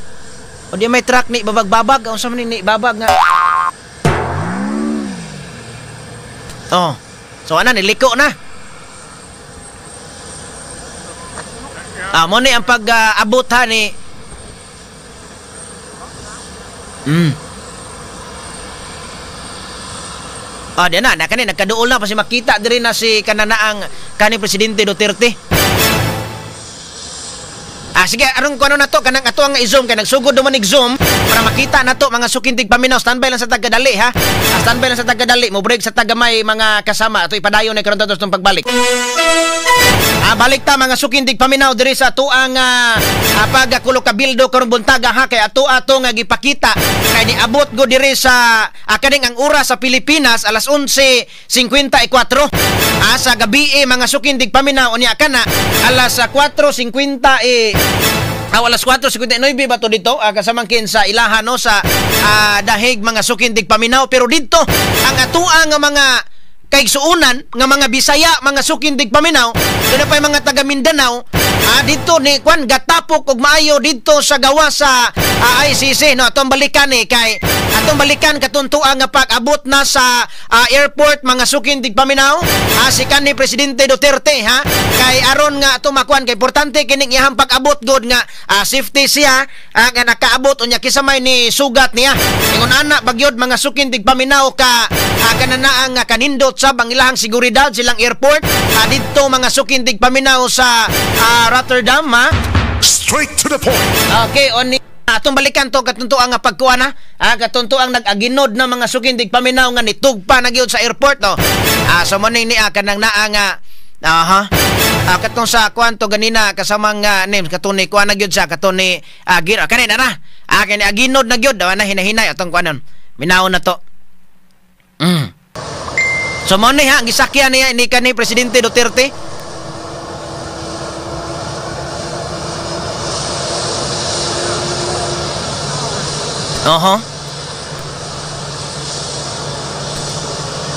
O di may truck ni babag-babag, unsa man ni babag nga. Oh. So ana niliko na. Mo ni ang pag-abot ha ni. Diyan na, kani nagkaduol na kasi makita diri na si kananaang kani Presidente Duterte. Sige, aron kuno na to kanang ato ang i-zoom kay nagsugod duman ig zoom para makita na to mga sukintig paminaw. Standby lang sa tagadali ha. Standby lang sa tagadali, mo break sa tagamay mga kasama. Ato ipadayon na karon tatos tong pagbalik. Balik ta mga sukintig paminaw diri sa atuang pagkulo kabildo karong buntaga ha kay ato ato nga gipakita kay niabot go diri sa kaning ang oras sa Pilipinas alas 11:54 sa gabi mga sukintig paminaw unya kana alas 4:50 alas 4:59 ba to dito kasamangkin sa ilahan no sa Dahig mga sukintig paminaw. Pero didto ang atuang nga mga kaigsuonan nga mga Bisaya mga sukintig paminaw doon pa yung mga taga Mindanao dito ni kwan gatapok og maayo didto sa gawa sa ICC no. Atong balikan ni kay atong balikan katuntuan nga pag-abot na sa airport mga sukintig paminaw si kanhi Presidente Duterte ha kay aron nga ato makuan kay importante kining iyang pag-abot gud nga safety siya nga nakaabot unya kisa may ni sugat niya ingon ana bagyod mga sukintig paminaw ka kananaang nga kanindot sa ang ilahang seguridad silang airport didto mga sukintig paminaw sa Rotterdam ha. Straight to the point. Okay, on atong balikan to katuntuang nga pagkuan ha. Katuntuang nag-aginod na mga sukintig paminaw nga nitugpa na gyud sa airport no. So mo ning niya kanang naa nga aha. Katong sa kuan to ganina kasamang names katong ni kuan na gyud sa katong ni gira kanin na. Kani aginod na gyud na hinahinay atong kuanon. Minaon na to. So mo ni ha gisakyan niya ni kanhi Presidente Duterte. Oho.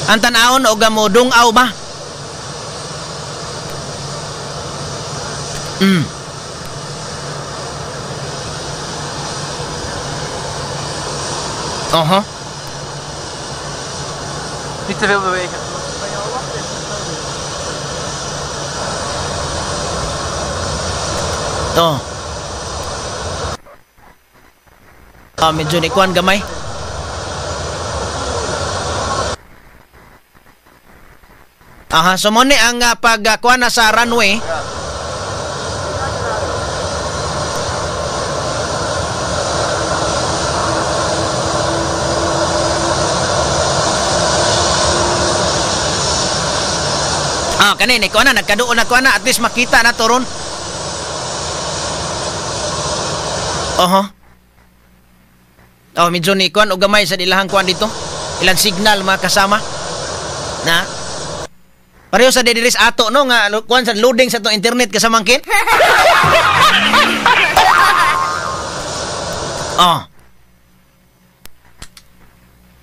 Ang tan-awon og mo dungaw ba? Oho. Niet te veel bewegen. Oh. Medyo ni kuan gamay. Aha, so mo ni ang pagkuan na sa runway. Ah, kani ni ko na nagkaduol na ko na at least makita na to ron. Oho. Oh, medyo ni kuan og gamay sa ilahang kuan dito. Ilang signal mga kasama. Na. Pareho sa diri sa ato no nga kuan sa loading sa to internet kasamangkin. Oh.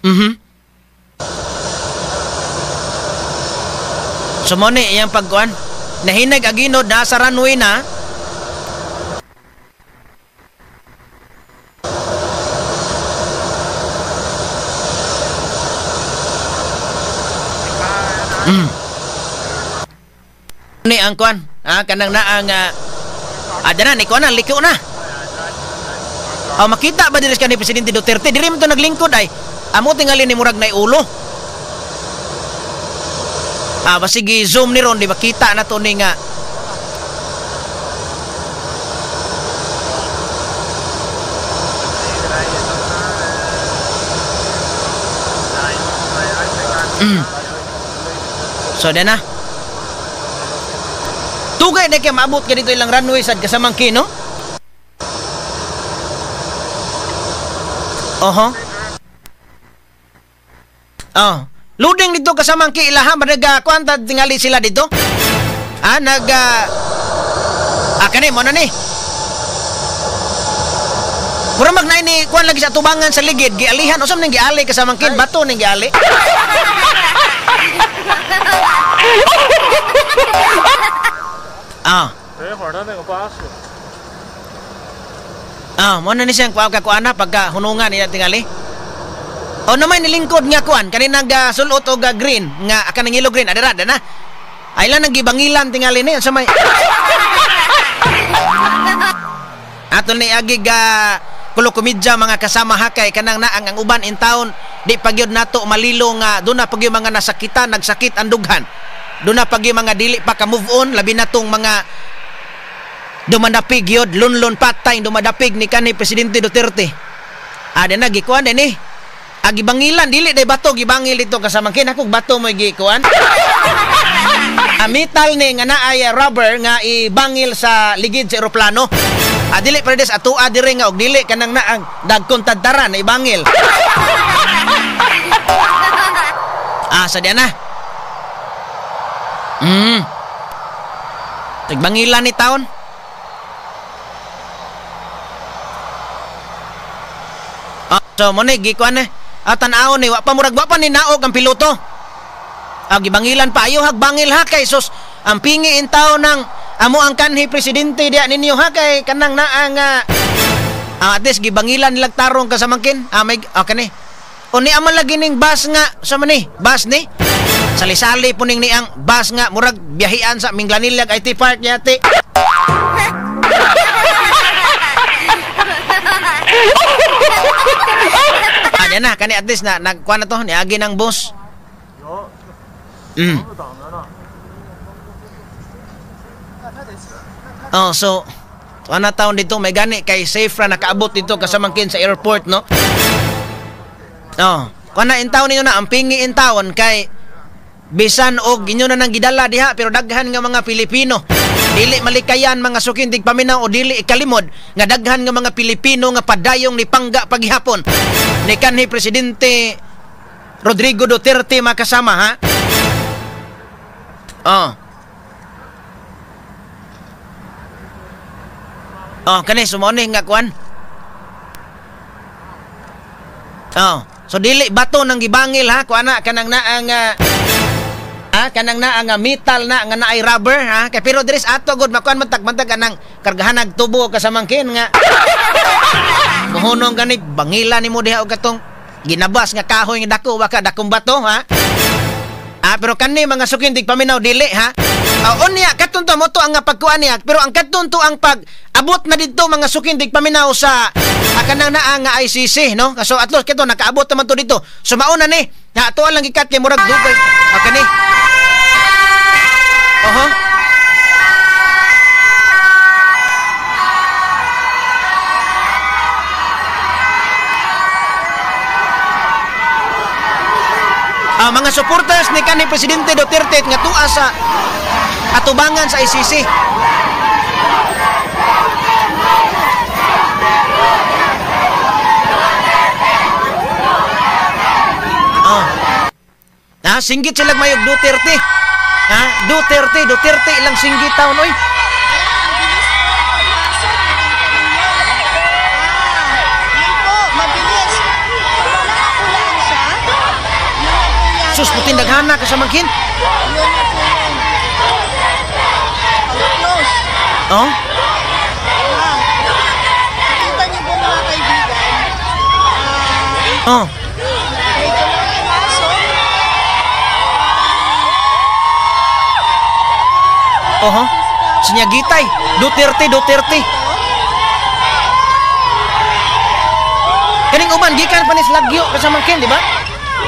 Mhm. So mo ni iyang pagkuan. Nahinag aginod nasa runway na. Ni ang kuan, kanang naang dana ni kuan na liko na. Oh, makita ba diri ka ni Presidente Duterte? Diri man to naglingkod ay. Amo tingali ni murag nay ulo. Ah, basigi zoom ni ron di makita na to ni nga. So dana. Tugay na kay maabot ka dito ilang runway sad kasamangkin, no? Oho. Oh, loading dito kasamangki ilaha managa kuan ta tingali sila dito. Ah, nag kani mo na ni. Mura mag na ini kuan lagi sa tubangan sa ligid gialihan usam ning giali kasamangkin bato ning giali. Ah. Ah, mo na ni siyang kuan na pagka hunungan nila tingali. O naman nilingkod nga kuan kani nagasulot og green nga kanang yellow green adara na. Ay lang nagibangilan tingali ni sa may ato ni agi ga kulo komedya mga kasama hakay kanang naang ang uban in town di pagyud nato malilo nga doon na pagyud mga nasakitan nagsakit ang dughan. Doon na pagyud mga dili pa ka move on labi na tong mga dumadapig yod lunlon patay dumadapig ni kanhi Presidente Duterte. Ah, na gikuan din eh. Agibangilan dili day bato gibangil dito kasamangkin ako bato mo gikuan. Metal ni nga naay rubber nga ibangil sa ligid sa eroplano. Ah, dili paredes atua diri nga og dili kanang naang dagkong tadtaran na ibangil. Ah, sa diana. Tagbangilan ni taon. Ah, so mo ni gikuan eh. Ah, tan-awon ni wa pa murag wa pa ni naog ang piloto. Ah, gibangilan pa ayo hagbangil ha kay sus ang pingi in taon ng amo ang kanhi presidente diya ninyo ha kay kanang naang at least gibangilan nilag tarong kasamangkin. Ah, may kani. O ni aman lagi ning bus nga sa man ni bus ni sali-sali po ning niang bus nga murag biyahian sa Minglanillag IT Park yati. Ah, yan na kani at least na nagkuan na to niagi ng bus. Oh, so ana taon dito may gani kay safe ra nakaabot dito kasamangkin sa airport no. Oh, kuan na in taon ninyo na ang pingi in taon kay bisan og inyo na nang gidala diha pero daghan nga mga Pilipino dili malikayan mga sukindig paminaw o dili ikalimod nga daghan nga mga Pilipino nga padayong ni pangga paghihapon ni kanhi Presidente Rodrigo Duterte makasama ha. Oh. Oh, kani sumone nga kuan. Oh, so dili bato nang gibangil ha kuan na kanang naang kanang naang metal na nga naay rubber ha kay pero diri sa ato gud makuan man tagmantag kanang kargahan tubo kasamangkin nga muhunong gani bangilan nimo diha og katong ginabas nga kahoy nga dako baka dakong bato ha. Ah, pero kani mga sukindig paminaw dili ha. Unya katon to mo to ang pagkuan niya pero ang katon to ang pag abot na didto mga sukindig paminaw sa kanang naa nga ICC no. So at least kito nakaabot naman to dito. So mauna ni na ato lang gikat kay murag dugay. Kani. Oho. Mga supporters ni kanhi Presidente Duterte nga tuwa sa Atubangan sa ICC. Oh. Ha, singgit sila mayog Duterte. Ha, Duterte, Duterte ilang singgit taon oy. Sus, putin daghana ka sa mangkin. Oh? Kita niyo po mga kaibigan. Oh. Oho. Sinyagitay. Duterte, Duterte. Kaning uban gikan pa ni Slagyo ka sa mangkin, di ba?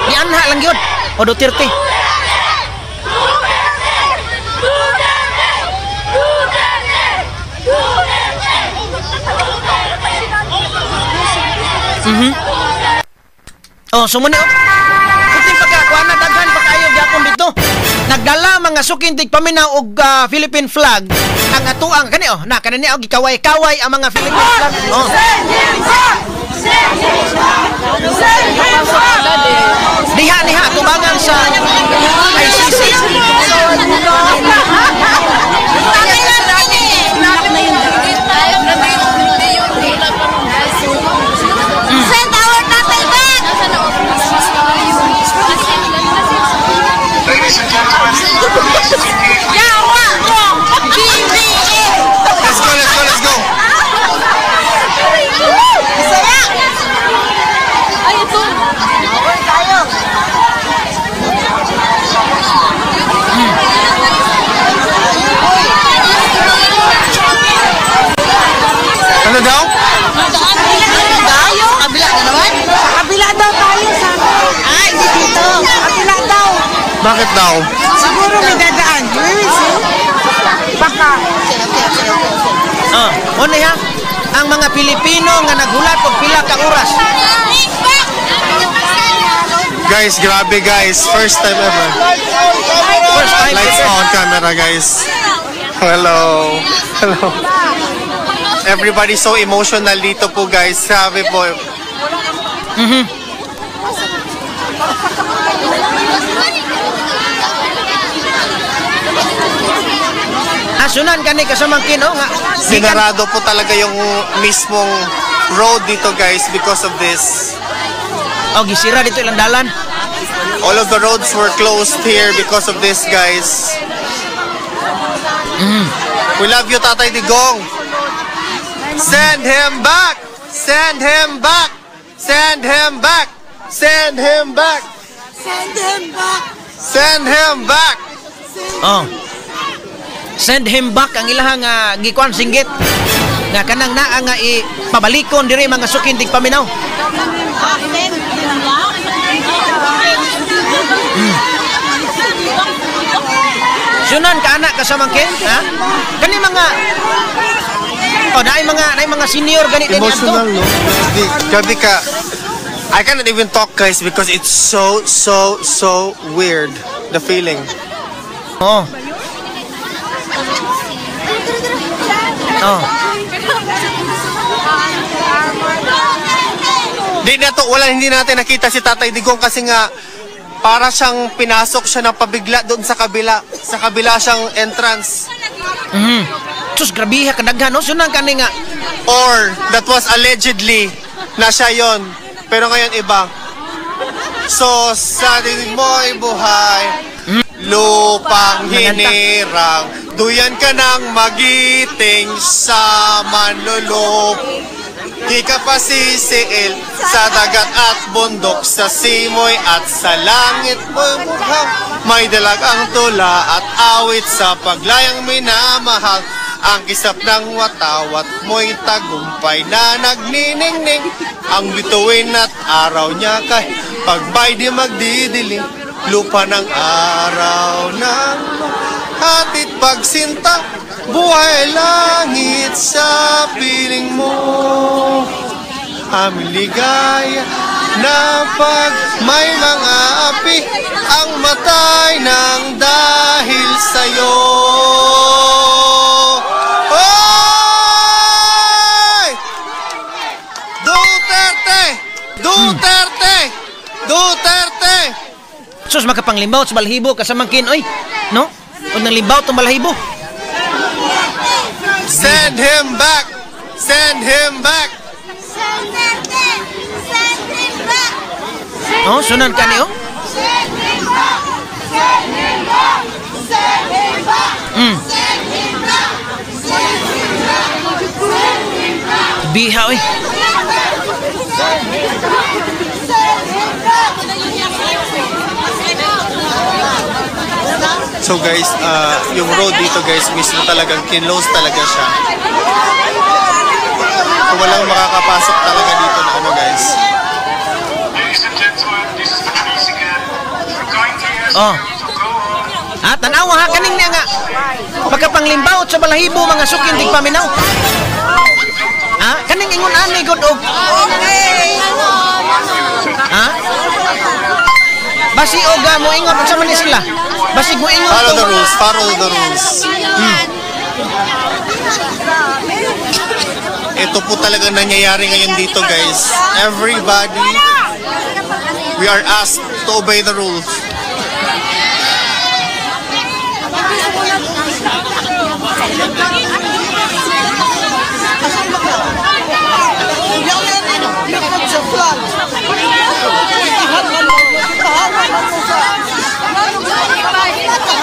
Gianha lang gyud. O Duterte. Oh, sumuni oh. Puting pagkakuha na daghan pa kayo gyapon dito. Nagdala mga sukintig paminaw og Philippine flag ang atuang kani oh, na kani og gikaway-kaway ang mga Philippine flag. Oh. Diha niha tubangan sa ICC. Send our tatay back! Ladies and gentlemen, Yawa! BBM! Let's go, let's go, let's go. Masaya! Ay, ito! Tayo! Ano daw? Tayo? Kabila na naman? Sa kabila daw tayo, sabi. Ah, hindi dito. Kabila daw. Bakit daw? Siguro may dadaan. We will see. Baka. Oh, ano ha? Ang mga Pilipino nga naghulat og pila ka oras. Guys, grabe guys. First time ever. First time Lights ever. on camera, guys. Hello. Hello. Everybody so emotional dito po, guys. Sabi po. Asunan kani kasamang kino nga. Sinarado po talaga yung mismong road dito, guys, because of this. Oh, gisira dito ilang dalan. All of the roads were closed here because of this, guys. We love you, Tatay Digong. Send him back! Send him back! Send him back! Send him back! Send him back! Send him back! Oh. Send him back ang ilahang gikuan singgit. Nga kanang naa nga ipabalikon diri mga sukintig paminaw. Sunan ka anak kasamangkin, ha? Kani mga oh, naay mga senior gani din Emotional, adto. no? Grabe ka. I cannot even talk, guys, because it's so, so, so weird. The feeling. Oh. Oh. Di na to, wala, hindi natin nakita si Tatay Digong kasi nga para siyang pinasok siya ng pabigla doon sa kabila. Sa kabila siyang entrance. Sus, grabiha kadaghan, no? Sunan kani nga. Or that was allegedly na siya yon. Pero ngayon iba. So sa dinig mo'y buhay, lupang hinirang, duyan ka ng magiting sa manlulup. Di ka pa sisiil sa dagat at bundok, sa simoy at sa langit mo mukhang may dalag ang tula at awit sa paglayang minamahal. Ang kisap ng watawat mo'y tagumpay na nagniningning. Ang bituin at araw niya kay pagbay di magdidilim. Lupa ng araw ng hatid pagsinta, buhay langit sa piling mo. Aming ligaya na pag may mga api ang matay ng dahil sa'yo. Sus makapanglimbaw sa balhibo kasamangkin oy. No? Og nang limbaw tong balhibo. Send him back! Send him back! Send him back! Send him back! Oh, sunan ka ni oh. Send him back! Send him back! Send him back! Send him back! Send him back! Send him back! Biha oy. Send him back! Send him back! So guys, yung road dito guys, mismo talagang kinlose talaga siya. So walang makakapasok talaga dito na ano guys. Ladies and gentlemen, this is the police again. We're going to ask Oh. you to go home. Ah, tanawa ha kaning niya nga. Pagkapanglimbaw sa balahibo mga sukin dig paminaw. Ah, kaning ingon ani gud og. Ha? Basi oga mo ingon unsa man ni sila? Basig mo ingon Follow the tong- rules, follow the rules. Ito po talaga nangyayari ngayon dito guys. Everybody, we are asked to obey the rules.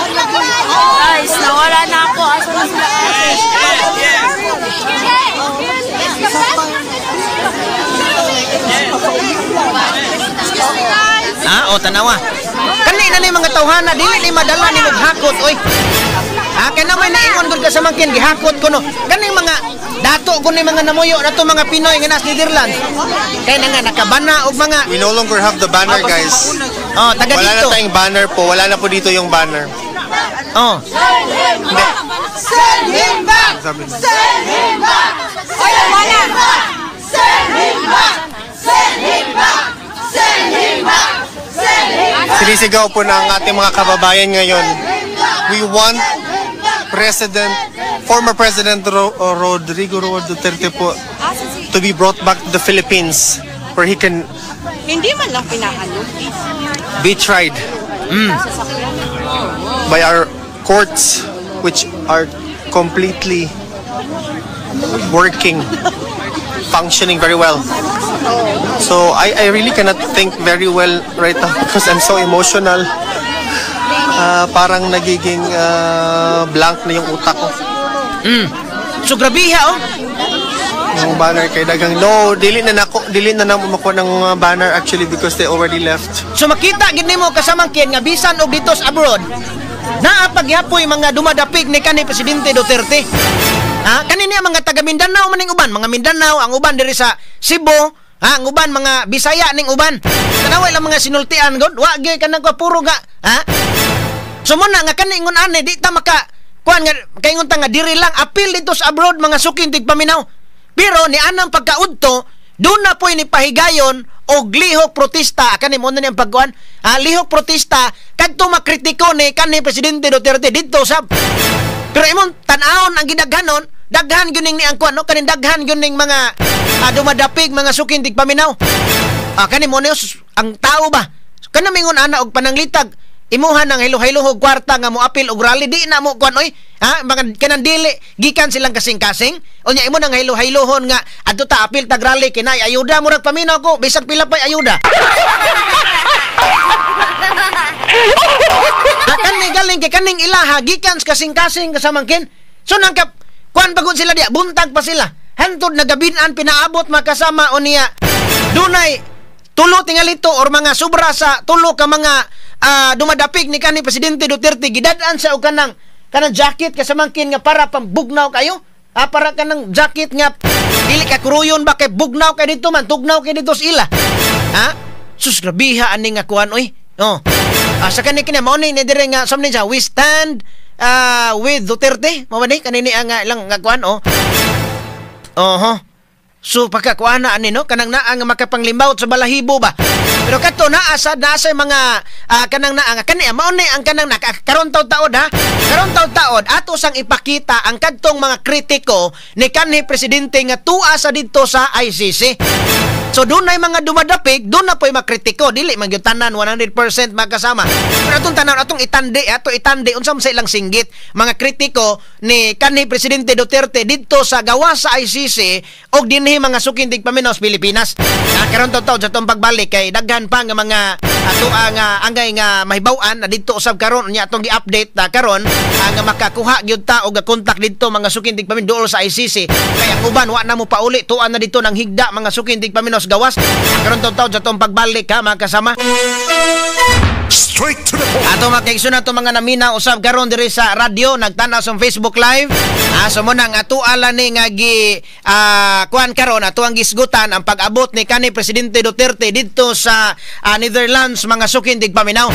Guys, nawala na ako. Asa na sila? Ah, o tanawa. Kani na ni mga tawhana dili ni madala ni hakot oy. Ah, kay na may naingon gud ka sa mangkin gihakot ko no. Kaning mga dato ko ni mga namuyo na to mga Pinoy nga nas Netherlands. Kay na nga nakabana og mga We no longer have the banner guys. Oh, taga Wala na dito. tayong banner po. Wala na po dito yung banner. Oh. Send him back! Send him back! Send him back! Send him back! Send him back! Send him back! Send him back! Send him back! Sinisigaw po ng ating mga kababayan ngayon. We want former President Rodrigo Roa Duterte po to be brought back to the Philippines where he can Hindi man lang pinaano. be tried by our courts, which are completely working, functioning very well. So I really cannot think very well right now because I'm so emotional. Parang nagiging blank na yung utak ko. So grabiha oh. Yung banner kay dagang no, dili na nako, dili na namo makuha ng banner actually because they already left. So makita gid nimo kasamangkin nga bisan og dito sa abroad naa pagyapoy mga dumadapig ni kanhi Presidente Duterte. Ha, kani niya mga taga Mindanao maning uban, mga Mindanao ang uban diri sa Cebu, ha, ang uban mga Bisaya ning uban. Tanawa ilang mga sinultian god, wa gyud kanang kwa puro ga, ha? So mo na nga kani ingon ani di ta maka kuan nga kaingon ta nga diri lang apil dito sa abroad mga suking tigpaminaw. Pero ni anang pagkaudto, doon na po'y ni pahigayon og lihok protesta kani mo na niyang pagkuan, ha, lihok protesta kadto makritiko ni kanhi Presidente Duterte didto sab. Pero imong tan-awon ang gidaghanon, daghan gyud ning ni ang kuan no, kaning daghan gyud ning mga dumadapig mga suking tigpaminaw. Ah, kani mo niyo ang tao ba? Kana mingon ana og pananglitag imuha nang hilo-hilohog kwarta nga moapil og rally di na mo kuan oy, ha, mga kanang dili gikan silang kasing-kasing unya imo nang hilo-hilohon nga adto ta apil tag rally kinay ayuda murag paminaw ko bisag pila pay ayuda. Ha, kani galing kay kaning ilaha gikan sa kasing-kasing kasamangkin. So nang kap kuan pagod sila diya buntag pa sila hantod nagabinan pinaabot makasama unya dunay tulo tingalito or mga sobra sa tulo ka mga dumadapig ni kanhi Presidente Duterte gidad-an sa og kanang jacket kasamangkin nga para pambugnaw kayo. Ha, para kanang jacket nga dili ka kuruyon ba kay bugnaw kay dito man tugnaw kay dito sa ila. Ha? Sus grabiha ani nga kuan oy. Oh. Sa kani kini mao ni dire nga something sa we stand with Duterte. Mao ba ni kanini ang ilang nga kuan oh. Oho. So pagkakuan na ani no kanang naa nga makapanglimbaw sa balahibo ba. Pero kadto naa sa mga kanang naa nga kani mao ni ang kanang karon taud-taod ha. Karon taud-taod ato sang ipakita ang kadtong mga kritiko ni kanhi presidente nga tua sa didto sa ICC. So doon ay mga dumadapig, doon na po'y makritiko, dili man gyud tanan 100% magkasama. Pero atong tanan atong itandi, ato itandi unsa man sa ilang singgit mga kritiko ni kanhi Presidente Duterte didto sa gawas sa ICC og dinhi, mga suking tigpaminaw, sa Pilipinas. Na karon taw sa atong pagbalik kay daghan pa nga mga ato ang angay nga mahibaw-an na didto usab karon nya atong gi-update na karon nga makakuha gyud ta og kontak didto, mga suking tigpaminaw, duol sa ICC, kay ang uban wa na mo pauli, tuan na dito ng higda, mga suking tigpaminaw, sa gawas. Karon taw sa atong pagbalik ha, mga kasama. Straight to the point. Ato mga kaigsoon, ato mga namina usab karon diri sa radyo, nagtanaw sa Facebook Live. So mo nang ato ala ni nga gi kuan karon, ato ang gisgutan ang pag-abot ni kani Presidente Duterte didto sa Netherlands, mga suking tigpaminaw.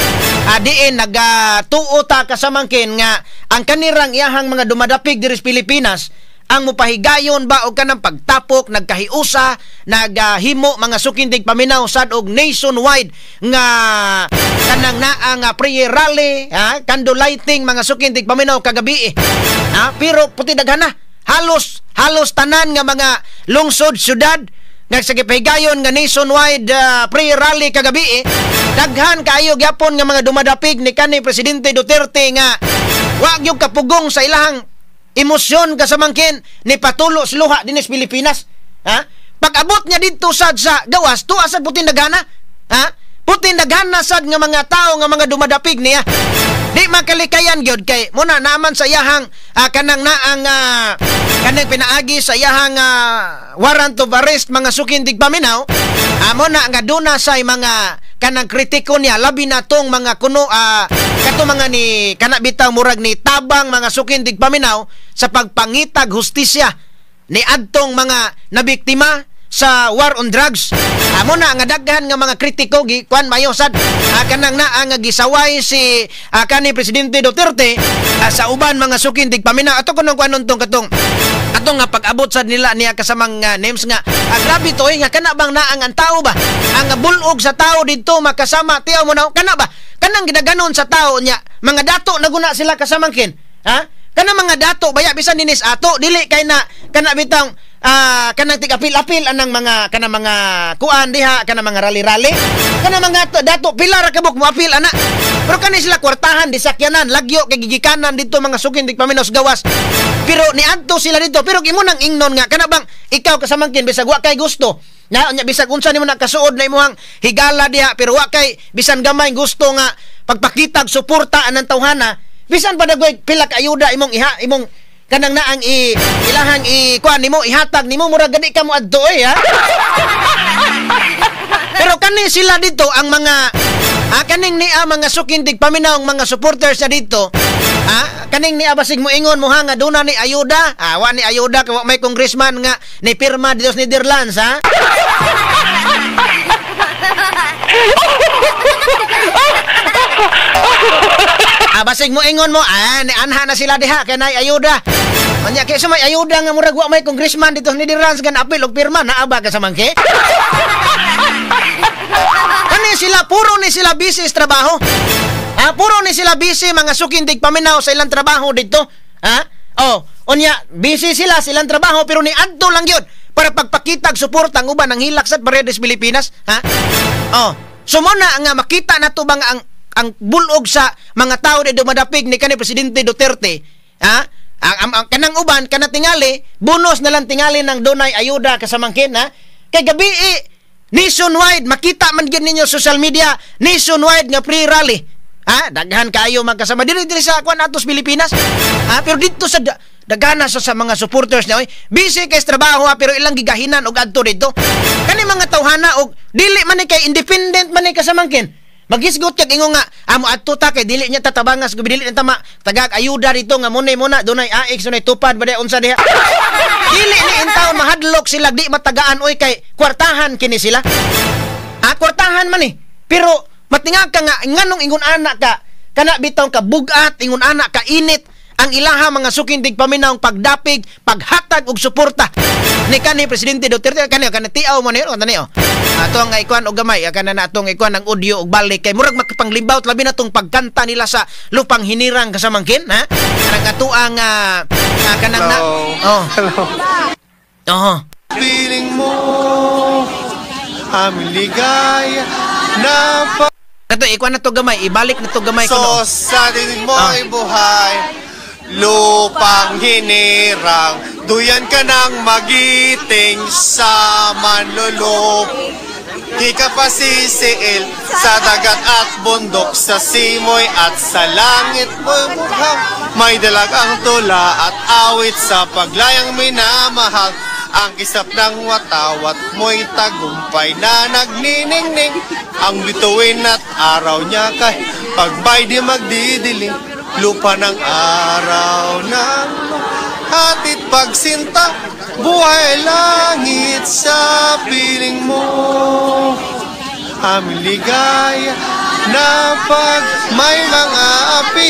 Diin nagatuo ta kasamangkin nga ang kanirang iyahang mga dumadapig diri sa Pilipinas ang mupahigayon ba og kanang pagtapok, nagkahiusa, naghimo, mga suking tigpaminaw, sad og nationwide nga kanang naa nga prayer rally, ha, candle lighting, mga suking tigpaminaw, kagabi. Ha, pero puti daghana, halos halos tanan nga mga lungsod, syudad nga sa gipahigayon nga nationwide prayer rally kagabi, daghan kaayo gyapon nga mga dumadapig ni kani Presidente Duterte nga wa gyud kapugong sa ilahang emosyon kasamangkin ni patulo sa luha dinis Pilipinas. Ha? Pag-abot niya didto sad sa gawas, tuwa sad puting daghana. Ha? Puting daghana sad nga mga tao nga mga dumadapig niya. Di makalikayan gyud kay muna naman sa iyahang kanang naang kanang pinaagi sa iyahang warrant of arrest, mga suking tigpaminaw. Amo na nga duna sa mga kanang kritiko niya, labi na tong mga kuno kato mga ni kana bitaw murag ni tabang, mga suking tigpaminaw, sa pagpangitag hustisya ni adtong mga nabiktima sa war on drugs. Amo na nga daghan nga mga kritiko gi kuan mayo sad kanang naa nga gisaway si kani Presidente Duterte sa uban, mga suking tigpaminaw. Ato kuno kuan tong katong atong nga pag-abot sad nila niya kasamang names nga grabe to eh, nga kana bang naang ang tao ba ang bulog sa tao didto makasama, tiyaw mo na kana ba kanang gidaganon sa tao niya, mga dato naguna sila kasamangkin, ha, kana mga dato baya bisan dinis ato dili kay na kana bitang kanang tig-apil-apil anang mga kanang mga kuan diha, kanang mga rally-rally, kanang mga dato pila ra kabuk mo apil ana, pero kani sila kwartahan di sakyanan lagyo kay gigikanan dito, mga suking tigpaminaw, gawas, pero niadto sila dito. Pero imo nang ingnon nga kana bang ikaw kasamangkin bisag wa kay gusto na unya, bisag unsa nimo na kasuod na imuhang higala diha, pero wa kay bisan gamay gusto nga pagpakitag suporta anang tawhana, bisan pa dagway pila ka ayuda imong iha imong kanang naang i ilahang i kuan nimo ihatag nimo, murag gani ka mo adto eh, ha. Pero kani sila dito ang mga kaning niya mga suking tigpaminaw, ang mga supporters na dito, kaning niya basig mo ingon mo ha nga duna ni ayuda, wa ni ayuda kay wa may congressman nga ni pirma dito sa Netherlands, ha. Basig mo ingon mo, ni anha na sila diha kay nay ayuda. Manya kay may ayuda nga murag wa may congressman dito sa Netherlands gan apil og pirma naa ba ka sa mangke? Kani sila puro ni sila busy sa trabaho. Puro ni sila busy, mga suking tigpaminaw, sa ilang trabaho dito. Ha? Oh, unya busy sila sa ilang trabaho pero ni adto lang gyud para pagpakitag suporta ang uban ang hilak sa Paredes Pilipinas, ha? Oh, so mo na nga makita nato bang ang bulog sa mga tao na dumadapig ni kani Presidente Duterte, ha? Ang kanang uban kana tingali bonus na lang tingali ng dunay ayuda kasamangkin, ha? Kay gabi nationwide makita man gyud ninyo social media nationwide nga free rally. Ha, daghan kaayo magkasama diri diri sa kuan atos Pilipinas. Ha, pero dito sa dagana sa mga supporters niya, oy, busy kay sa trabaho ha, pero ilang gigahinan og adto dito. Kani mga tawhana og dili man ni kay independent man ni kasamangkin. Magisgot kag ingon nga amo adto ta kay dili niya tatabangas gud, dili niya tama tagag ayuda dito nga munay muna dunay AX dunay tupad ba unsa diha. Dili ni intaon mahadlok sila di matagaan oy kay kwartahan kini sila. Kwartahan man eh. Pero matingag ka nga nganong ingon ana ka kana bitaw ka bugat, ingon ana ka init ang ilaha, mga suking tigpaminaw, pagdapig, paghatag og suporta ni kani Presidente Duterte. Kani kana tiaw mo ni tani oh. Ato ang ikuan og gamay kana na atong ikuan ang audio og balik kay murag makapanglimbawt labi na tong pagkanta nila sa lupang hinirang kasamangkin, ha. Kanang ato ang kanang na oh. Hello. Oh. Feeling mo Aming ligaya na pa. Kato, ikuha na to gamay, ibalik na to gamay So ko. Sa dinig mo'y buhay, lupang hinirang, duyan ka ng magiting sa manlulup. Di ka pa sisiil sa dagat at bundok, sa simoy at sa langit mo'y mukhang may dalag ang tula at awit sa paglayang minamahal. Ang kisap ng watawat mo'y tagumpay na nagniningning. Ang bituin at araw niya kay pagbay di magdidiling. Lupa ng araw ng hatid pagsinta, buhay langit sa piling mo. Aming ligaya na pag may mga api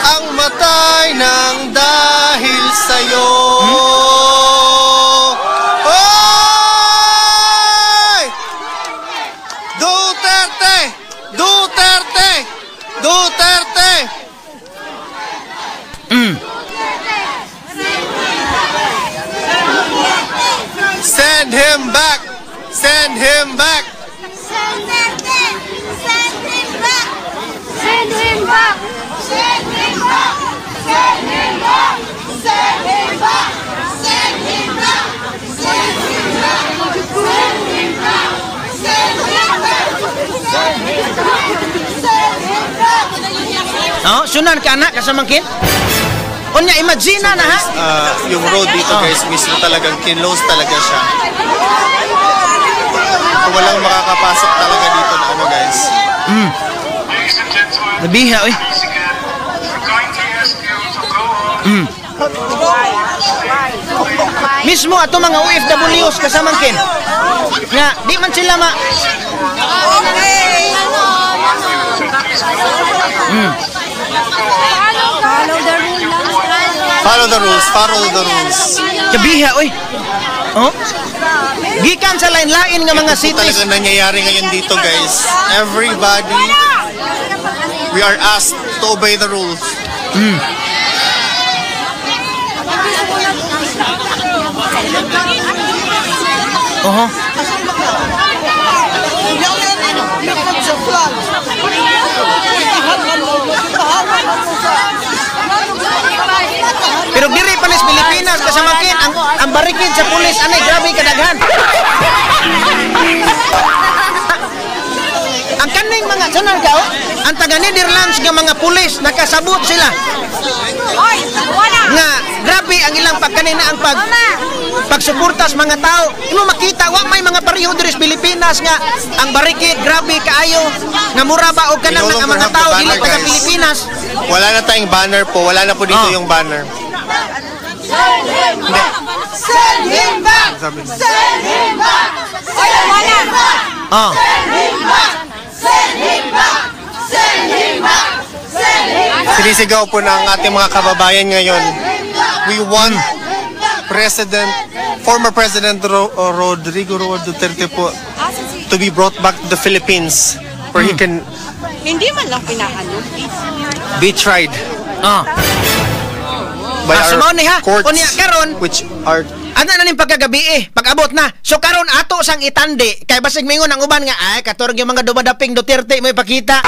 ang matay ng dahil sa'yo. Oy! Duterte! Duterte! Duterte! Send him back! Send him back! Send him back! Send him back! Send him back! Send him back! Send him back! Send him back! Send him back! Send him back! Send him back! Send him back! Send him back! Send him back! Oh, sunan ka anak kasamangkin. Unya imagine na ha. Yung road dito guys, mismo talagang kinlose talaga siya. Walang makakapasok talaga dito na ano guys. Ladies and gentlemen, Nabiha oy. please again, we're going to ask you to go on. Mismo ato mga OFWs kasamangkin. Nga di man sila ma Follow the rule lang. Follow the rules, follow the rules. Kabiha oy. Oh? Gikan sa lain-lain nga mga Ito cities. talagang nangyayari ngayon dito guys. Everybody, we are asked to obey the rules. Oho. Pero diri pa sa Pilipinas kasamakin ang barikid sa pulis anay grabe kadaghan. Ang kaning mga sanan ka oh, ang taga Netherlands nga mga pulis nakasabot sila. Nga grabe ang ilang pagkanina ang pagsuporta sa mga tao. Imo makita wa may mga pareho diri sa Pilipinas nga ang barikid grabe kaayo nga mura ba og kanang We no ang longer mga have the tao dili banner, taga guys. Pilipinas. Wala na tayong banner po, wala na po dito yung banner. Send him back! Send him back! Send him back! Send him back! Send him back! Send him back! Send him back! Send him back! Sinisigaw po ng ating mga kababayan ngayon. We want former President Rodrigo Roa Duterte po to be brought back to the Philippines where he can Hindi man lang pinaano. be tried by our ni ha. courts, Unya karon which are Ana na ning pagkagabi eh, pag-abot na. So karon ato sang itandi kay basig mingon ang uban nga ay katorog yung mga dumadaping Duterte mo ipakita.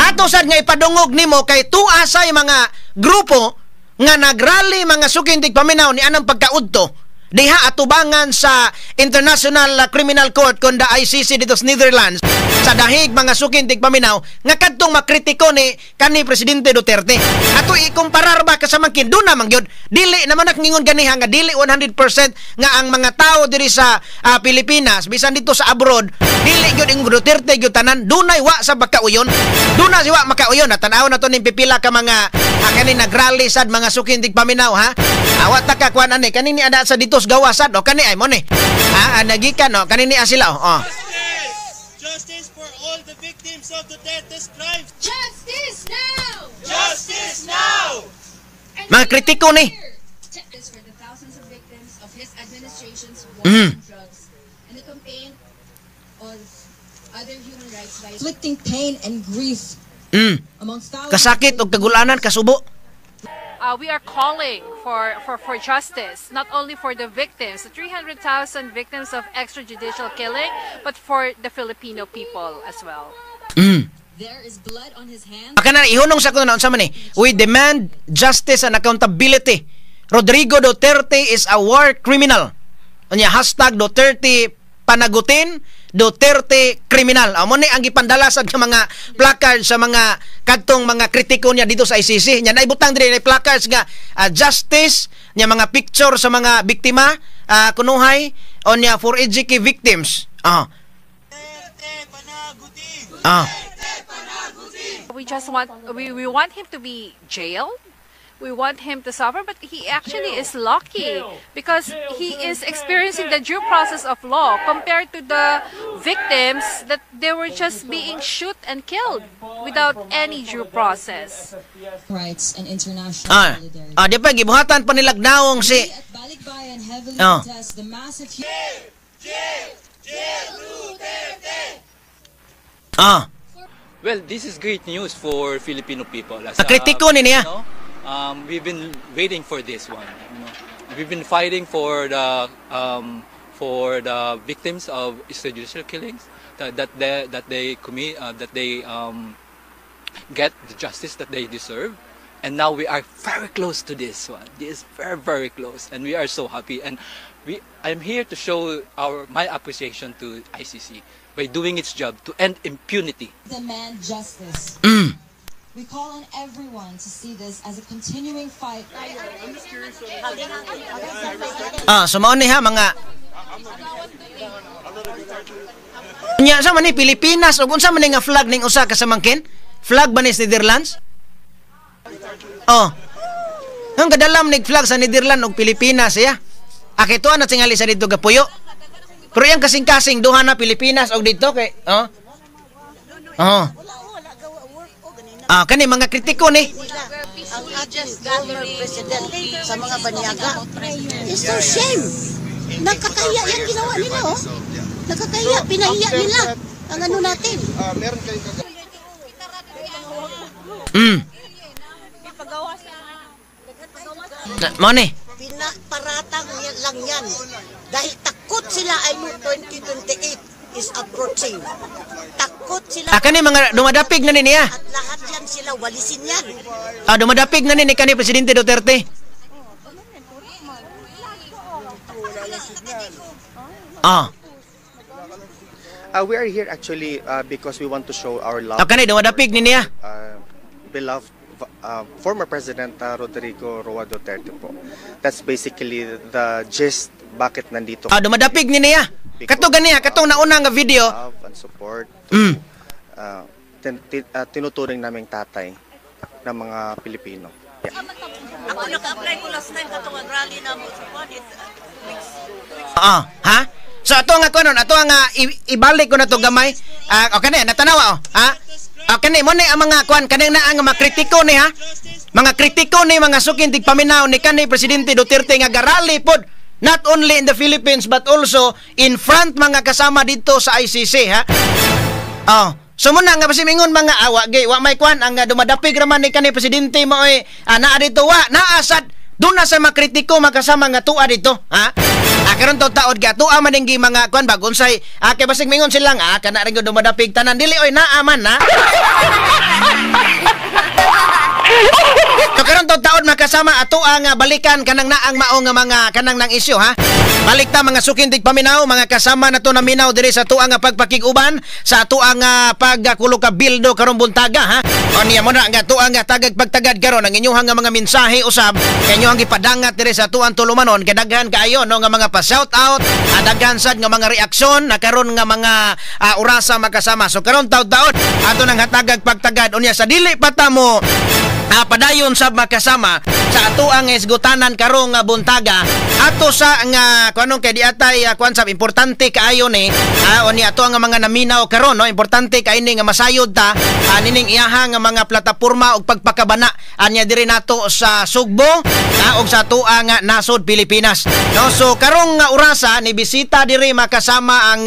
Ato sad nga ipadungog nimo kay tuasay mga grupo nga nagrally mga sukintig paminaw ni anang pagkaudto diha atubangan sa International Criminal Court kon the ICC dito sa Netherlands sa dahig mga sukintig paminaw nga kadtong makritiko ni kani Presidente Duterte. Ato ikumparar ba kasamangkin doon naman gyud dili naman nakingon ganiha nga dili 100% nga ang mga tao diri sa Pilipinas bisan dito sa abroad dili gyud ing Duterte gyud tanan dunay wa sa pagkauyon, dunay si wa makauyon. Tan-aw na to ning pipila ka mga kani nagrally sad mga sukintig paminaw ha. Awa ta ka kuan ani kani ni ada sa dito sa gawas sad o kani ay mo ni. Ha nagikan o kani ni sila o. Justice for all the victims of Duterte's crimes. Justice now! Justice now! Mga kritiko ni. Justice for the thousands of victims of his administration's war on drugs and the campaign on other human rights violations. Inflicting pain and grief amongst thousands Kasakit og kagulanan kasubo. We are calling for justice, not only for the victims, the 300,000 victims of extrajudicial killing, but for the Filipino people as well. There is blood on his hands. Kana ihunong sa kuno na unsa man ni? We demand justice and accountability. Rodrigo Duterte is a war criminal. Unya #DutertePanagutin, Duterte criminal. Amo ni ang gipandala sa mga placard sa mga kadtong mga kritiko niya dito sa ICC. Nya naibutang diri na placards nga justice nya, mga picture sa mga biktima kunuhay onya for EJK victims. We just want we want him to be jailed. We want him to suffer, but he actually is lucky because he is experiencing the due process of law compared to the victims that they were just being shoot and killed without any due process. Rights and international solidarity. Ah, di pa gibuhatan pa nila naong si We at Balikbayan heavily contest the massive Well, this is great news for Filipino people. As Nakritiko ni niya. We've been waiting for this one. We've been fighting for the victims of extrajudicial killings that they commit that they get the justice that they deserve. And now we are very close to this one. This is very, very close, and we are so happy. And we I'm here to show our my appreciation to ICC by doing its job to end impunity. Demand justice. We call on everyone to see this as a continuing fight. Ah, so mao ni ha mga. Nya sa man ni Pilipinas ug unsa man ni nga flag ning usa ka samangkin? Flag ba ni sa Netherlands? Oh. Ang kadalam nig flag sa Netherlands ug Pilipinas siya. Akituan na tingali sa dito gapuyo. Pero yang kasing-kasing duha na Pilipinas og dito kay, oh. Oh. Ah, kani mga kritiko ni. Ang ating former president sa mga banyaga. It's so shame. Nakakahiya yung ginawa nila, oh. Nakakahiya, pinahiya nila ang ano natin. Meron kayong Mao ni. Pinaparatang lang yan. Dahil takot sila ay no 2028 is approaching. Takot sila. Ah, kani mga dumadapig na ni niya. At lahat yan sila, walisin yan. Ah, dumadapig na ni kani Presidente Duterte. We are here actually because we want to show our love. Ah, kani dumadapig ni niya. Beloved former President Rodrigo Roa Duterte po. That's basically the gist bakit nandito. Ah, dumadapig ni niya. Kato ganiya, katong nauna nga video. Love and support. Tinuturing naming tatay ng mga Pilipino. Yeah. Ako naka-apply ko last time katong rally na mo sa Ah, ha? So ato nga kunon, ato nga ibalik ko na to gamay. Ah, okay na, natanawa oh. Ha? Okay ni mo ni ang mga kuan kaning na ang mga kritiko ni ha. Mga kritiko ni mga sukin tigpaminaw ni kani Presidente Duterte nga garali pod not only in the Philippines but also in front mga kasama dito sa ICC ha. Oh, so muna nga pasimingon mga awa gay wa may kuan ang dumadapig raman ni kani presidente mo ay naa dito wa naa sad doon na sa mga kritiko makasama nga tuwa dito ha. Ah, karon to taod ga tuwa man ning mga kuan bagon say kay basig mingon silang kana rin dumadapig tanan dili oy naa man ha. So karon to taod makasama ato ang balikan kanang naang mao nga mga kanang nang isyu ha. Balik ta mga sukindig paminaw mga kasama na to naminaw diri sa tuang pagpakig-uban sa tuang pagkulo ka bildo karong buntaga ha. O niya mo na nga tuang tagag pagtagad karon ang inyong nga mga mensahe usab kay inyong gipadangat diri sa tuang tulumanon kay daghan kaayo no nga mga pa shout out, daghan sad nga mga reaksyon na karon nga mga orasa makasama. So karon taud-taud ato nang hatagag pagtagad unya sa dili pa ta mo padayon sab makasama sa ato ang isgutanan karong buntaga ato sa nga kuanong kay diatay kuan sab importante kaayo ni oni ato ang mga naminaw karon no importante kay ni nga masayod ta nining iyaha nga mga plataporma og pagpakabana anya diri nato sa Sugbo og sa ato ang nasod Pilipinas no. So karong nga orasa ni bisita diri makasama ang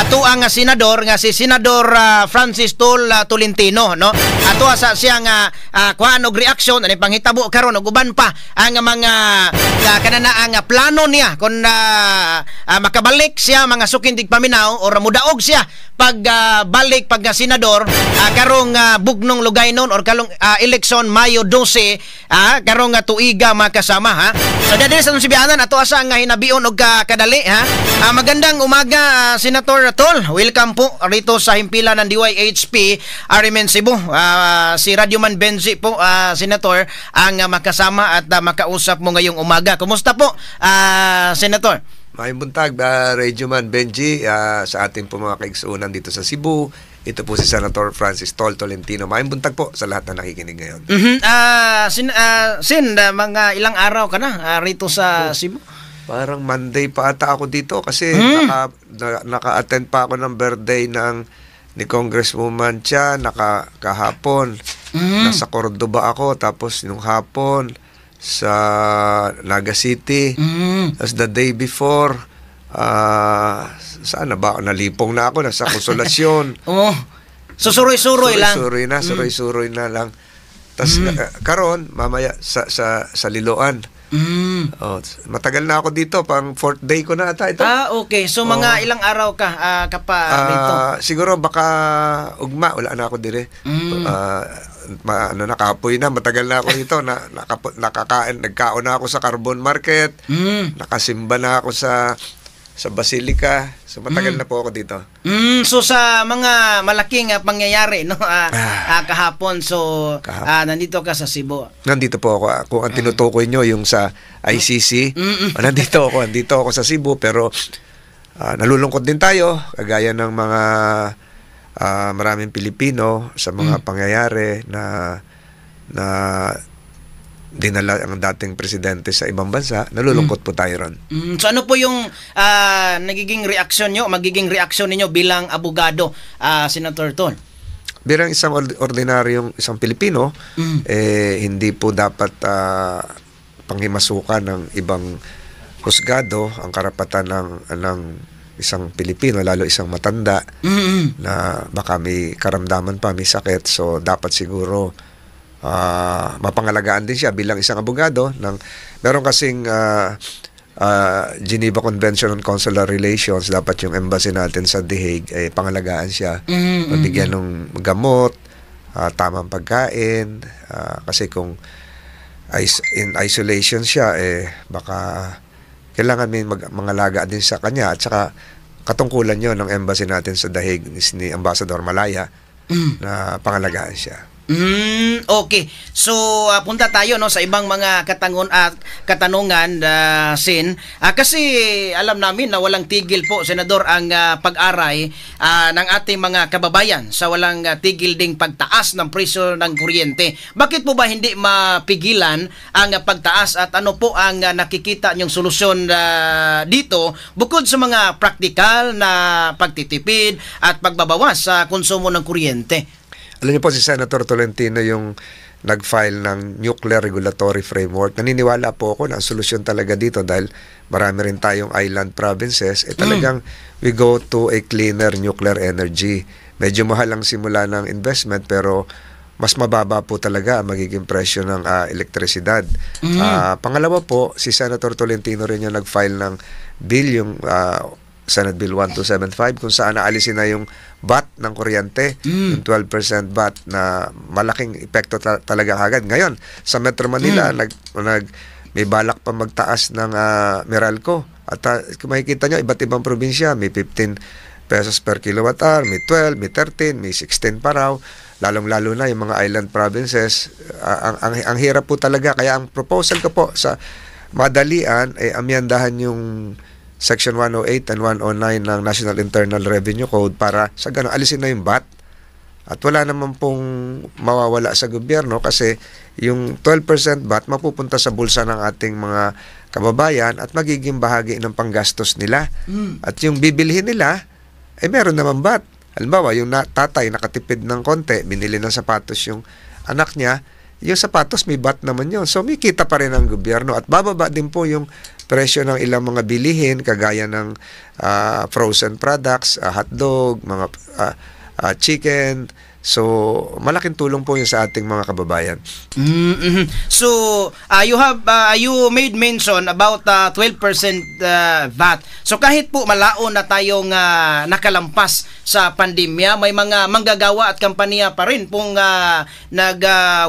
ato ang senador nga si Senador Francis Tol Tolentino no. Ato sa siya nga kuan og reaksyon ani panghitabo karon ug uban pa ang mga kanana ang plano niya kung makabalik siya, mga suking tigpaminaw, or mudaog siya pag balik pag senador karong bugnong lugaynon or karong eleksyon Mayo 12 karong tuiga, mga kasama, ha. So dili sa atong sibianan, ato asa nga hinabion og kadali, ha. Magandang umaga, Senator Tol. Welcome po rito sa himpilan ng DYHP RMN Cebu. Si Radyoman Benji po, Senator, ang makasama at makausap mo ngayong umaga. Kumusta po, Senator? Maayong buntag, Radio Man Benji, sa ating po mga kaigsuunan dito sa Cebu. Ito po si Senator Francis Tol Tolentino. Maayong buntag po sa lahat na nakikinig ngayon. Sin, mga ilang araw ka na rito sa Cebu? Parang Monday pa ata ako dito kasi naka-attend pa ako ng birthday ni Congresswoman Cha kahapon. Nasa Cordoba ako, tapos nung hapon sa Naga City. Tapos the day before, saan na ba? Nalipong na ako, nasa Consolacion. Oh. So suroy-suroy lang. Suroy-suroy na, suroy-suroy na lang. Tapos karon mamaya sa Liloan. Oh, matagal na ako dito, pang fourth day ko na ata ito. Ah, okay. So mga ilang araw ka pa rito? Siguro baka ugma, wala na ako dire. Ano, nakapoy na, matagal na ako dito, nakakain, nagkaon na ako sa Carbon Market, nakasimba na ako sa Basilica. So matagal na po ako dito. So sa mga malaking pangyayari, no, kahapon, so nandito ka sa Cebu. Nandito po ako. Kung ang tinutukoy nyo yung sa ICC, nandito ako. Nandito ako sa Cebu, pero nalulungkot din tayo kagaya ng mga maraming Pilipino sa mga pangyayari na na dinala ang dating presidente sa ibang bansa. Nalulungkot po tayo ron. So ano po yung nagiging reaksyon nyo, magiging reaksyon ninyo bilang abogado, Senator Tol? Bilang isang ordinaryong isang Pilipino, eh, hindi po dapat panghimasukan ng ibang husgado ang karapatan ng isang Pilipino, lalo isang matanda na baka may karamdaman pa, may sakit. So dapat siguro mapangalagaan din siya bilang isang abogado ng meron kasing Geneva Convention on Consular Relations, dapat yung embassy natin sa The Hague eh pangalagaan siya, mabigyan ng gamot, tamang pagkain, kasi kung in isolation siya eh baka kailangan may mangalaga din sa kanya, at saka katungkulan yon ng embassy natin sa The Hague ni Ambassador Malaya na pangalagaan siya. Okay. So punta tayo, no, sa ibang mga katangon at katanungan, Sin. Kasi alam namin na walang tigil po, Senador, ang pag-aray ng ating mga kababayan sa walang tigil ding pagtaas ng presyo ng kuryente. Bakit po ba hindi mapigilan ang pagtaas at ano po ang nakikita niyong solusyon dito bukod sa mga praktikal na pagtitipid at pagbabawas sa konsumo ng kuryente? Alam niyo po, si Senator Tolentino yung nag-file ng Nuclear Regulatory Framework. Naniniwala po ako na ang solusyon talaga dito, dahil marami rin tayong island provinces, eh talagang we go to a cleaner nuclear energy. Medyo mahal ang simula ng investment, pero mas mababa po talaga ang magiging presyo ng elektrisidad. Pangalawa po, si Senator Tolentino rin yung nag-file ng bill, yung Senate Bill 1275, kung saan naalisin na yung VAT ng kuryente, yung 12% VAT na malaking epekto talaga agad. Ngayon, sa Metro Manila, nag, nag, may balak pa magtaas ng Meralco. At kung makikita nyo, iba't ibang probinsya, may 15 pesos per kilowatt hour, may 12, may 13, may 16 pa raw. Lalong-lalo na yung mga island provinces. Ang hirap po talaga. Kaya ang proposal ko po sa madalian ay amyandahan yung Section 108 and 109 ng National Internal Revenue Code para sa ganun alisin na yung VAT. At wala naman pong mawawala sa gobyerno kasi yung 12% VAT mapupunta sa bulsa ng ating mga kababayan at magiging bahagi ng panggastos nila. At yung bibilhin nila, eh meron naman VAT. Halimbawa, yung tatay nakatipid ng konti, binili ng sapatos yung anak niya, yung sapatos may VAT naman yun. So may kita pa rin ang gobyerno at bababa din po yung presyo ng ilang mga bilihin kagaya ng frozen products, hotdog, mga chicken. So, malaking tulong po yun sa ating mga kababayan. So, you made mention about 12% VAT. So kahit po malaon na tayong nakalampas sa pandemya, may mga manggagawa at kampanya pa rin pong nag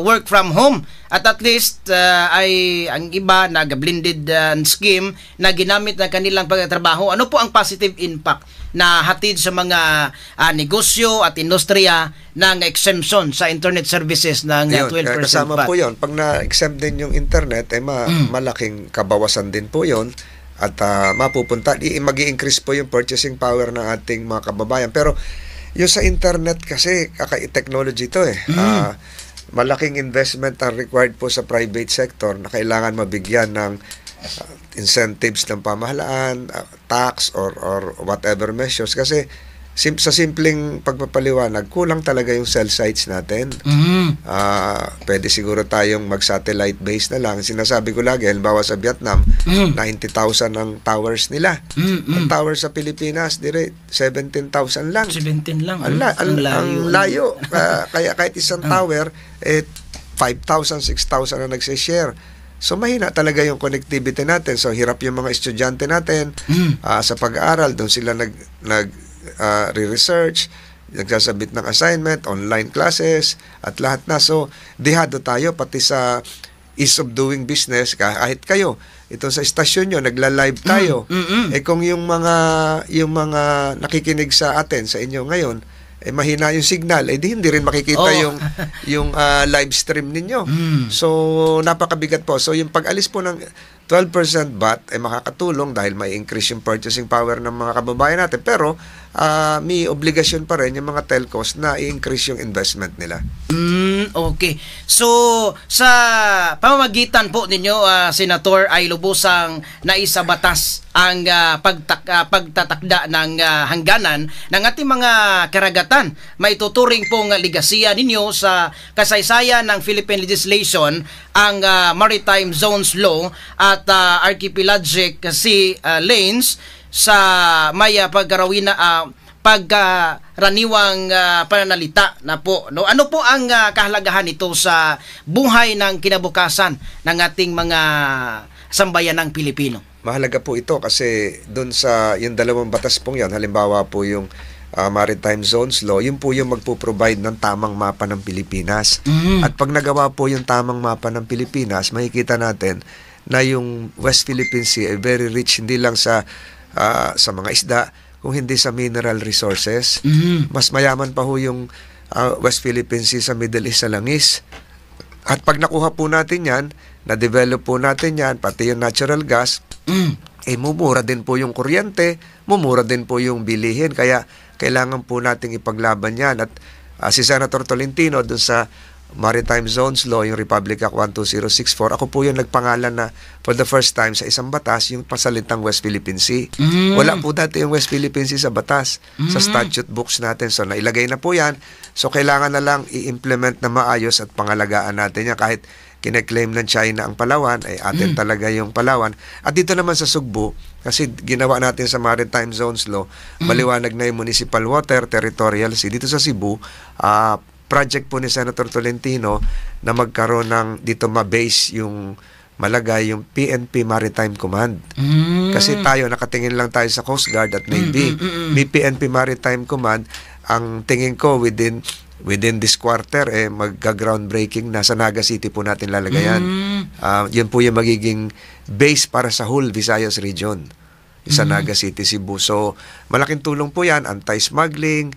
work from home. At least ay ang iba nag-blended scheme na ginamit ng kanilang pagtatrabaho. Ano po ang positive impact na hatid sa mga negosyo at industriya ng exemption sa internet services ng Yun, 12% kasama VAT? Po yun. Pag na-exempt din yung internet, eh malaking kabawasan din po yun at mapupunta, mag increase po yung purchasing power ng ating mga kababayan. Pero yung sa internet kasi, kaka-technology to eh. Malaking investment ang required po sa private sector na kailangan mabigyan ng incentives ng pamahalaan, tax or whatever measures kasi sa simpleng pagpapaliwanag, kulang talaga yung cell sites natin. Pwede siguro tayong mag-satellite base na lang. Sinasabi ko lagi, halimbawa sa Vietnam, 90,000 ang towers nila. Ang towers sa Pilipinas, dire 17,000 lang. 17 lang. Ang Ang layo. Ang layo. Kaya kahit isang tower, eh, 5,000, 6,000 na nagsishare. So mahina talaga yung connectivity natin. So hirap yung mga estudyante natin sa pag-aaral. Doon sila nag nag re-research, nagsasabit ng assignment, online classes, at lahat na. So dehado tayo pati sa ease of doing business, kahit kayo ito sa istasyon nyo, nagla-live tayo. Eh kung yung mga nakikinig sa atin, sa inyo ngayon, eh mahina yung signal, eh di hindi rin makikita yung live stream ninyo. So napakabigat po. So yung pag-alis po ng 12% VAT ay makakatulong dahil may increase yung purchasing power ng mga kababayan natin. Pero may obligasyon pa rin yung mga telcos na i-increase yung investment nila. Okay. So, sa pamamagitan po ninyo, Senator, ay lubusang naisabatas ang pagtatakda ng hangganan ng ating mga karagatan. Maituturing pong ligasiya ninyo sa kasaysayan ng Philippine legislation ang Maritime Zones Law at Archipelagic Sea Lanes sa may pagkarawina pagkaraniwang pananalita na po, no? Ano po ang kahalagahan nito sa buhay ng kinabukasan ng ating mga sambayanang Pilipino? Mahalaga po ito kasi doon sa yung dalawang batas pong yan, halimbawa po yung Maritime Zones Law, yun po yung magpo-provide ng tamang mapa ng Pilipinas. At pag nagawa po yung tamang mapa ng Pilipinas, makikita natin na yung West Philippine Sea ay very rich hindi lang sa mga isda, kung hindi sa mineral resources. Mas mayaman pa ho yung West Philippine Sea sa Middle East sa langis. At pag nakuha po natin yan, na-develop po natin yan, pati yung natural gas, eh mumura din po yung kuryente, mumura din po yung bilihin. Kaya kailangan po nating ipaglaban yan. At si Senator Tolentino dun sa Maritime Zones Law, yung Republic Act 12064, ako po yung nagpangalan na for the first time sa isang batas, yung pasalitang West Philippine Sea. Wala po dati yung West Philippine Sea sa batas, sa statute books natin. So nailagay na po yan. So kailangan na lang i-implement na maayos at pangalagaan natin yan. Kahit kine-claim ng China ang Palawan, ay atin talaga yung Palawan. At dito naman sa Sugbo, kasi ginawa natin sa Maritime Zones Law, maliwanag na yung municipal water, territorial sea. Dito sa Cebu, project po ni Senator Tolentino na magkaroon ng dito ma-base yung malagay yung PNP Maritime Command. Kasi tayo, nakatingin lang tayo sa Coast Guard at Navy. May PNP Maritime Command, ang tingin ko within within this quarter eh magga-groundbreaking na sa Naga City po natin lalagayan. Yun po yung magiging base para sa whole Visayas region sa Naga City, Cebu. So, malaking tulong po yan, anti-smuggling,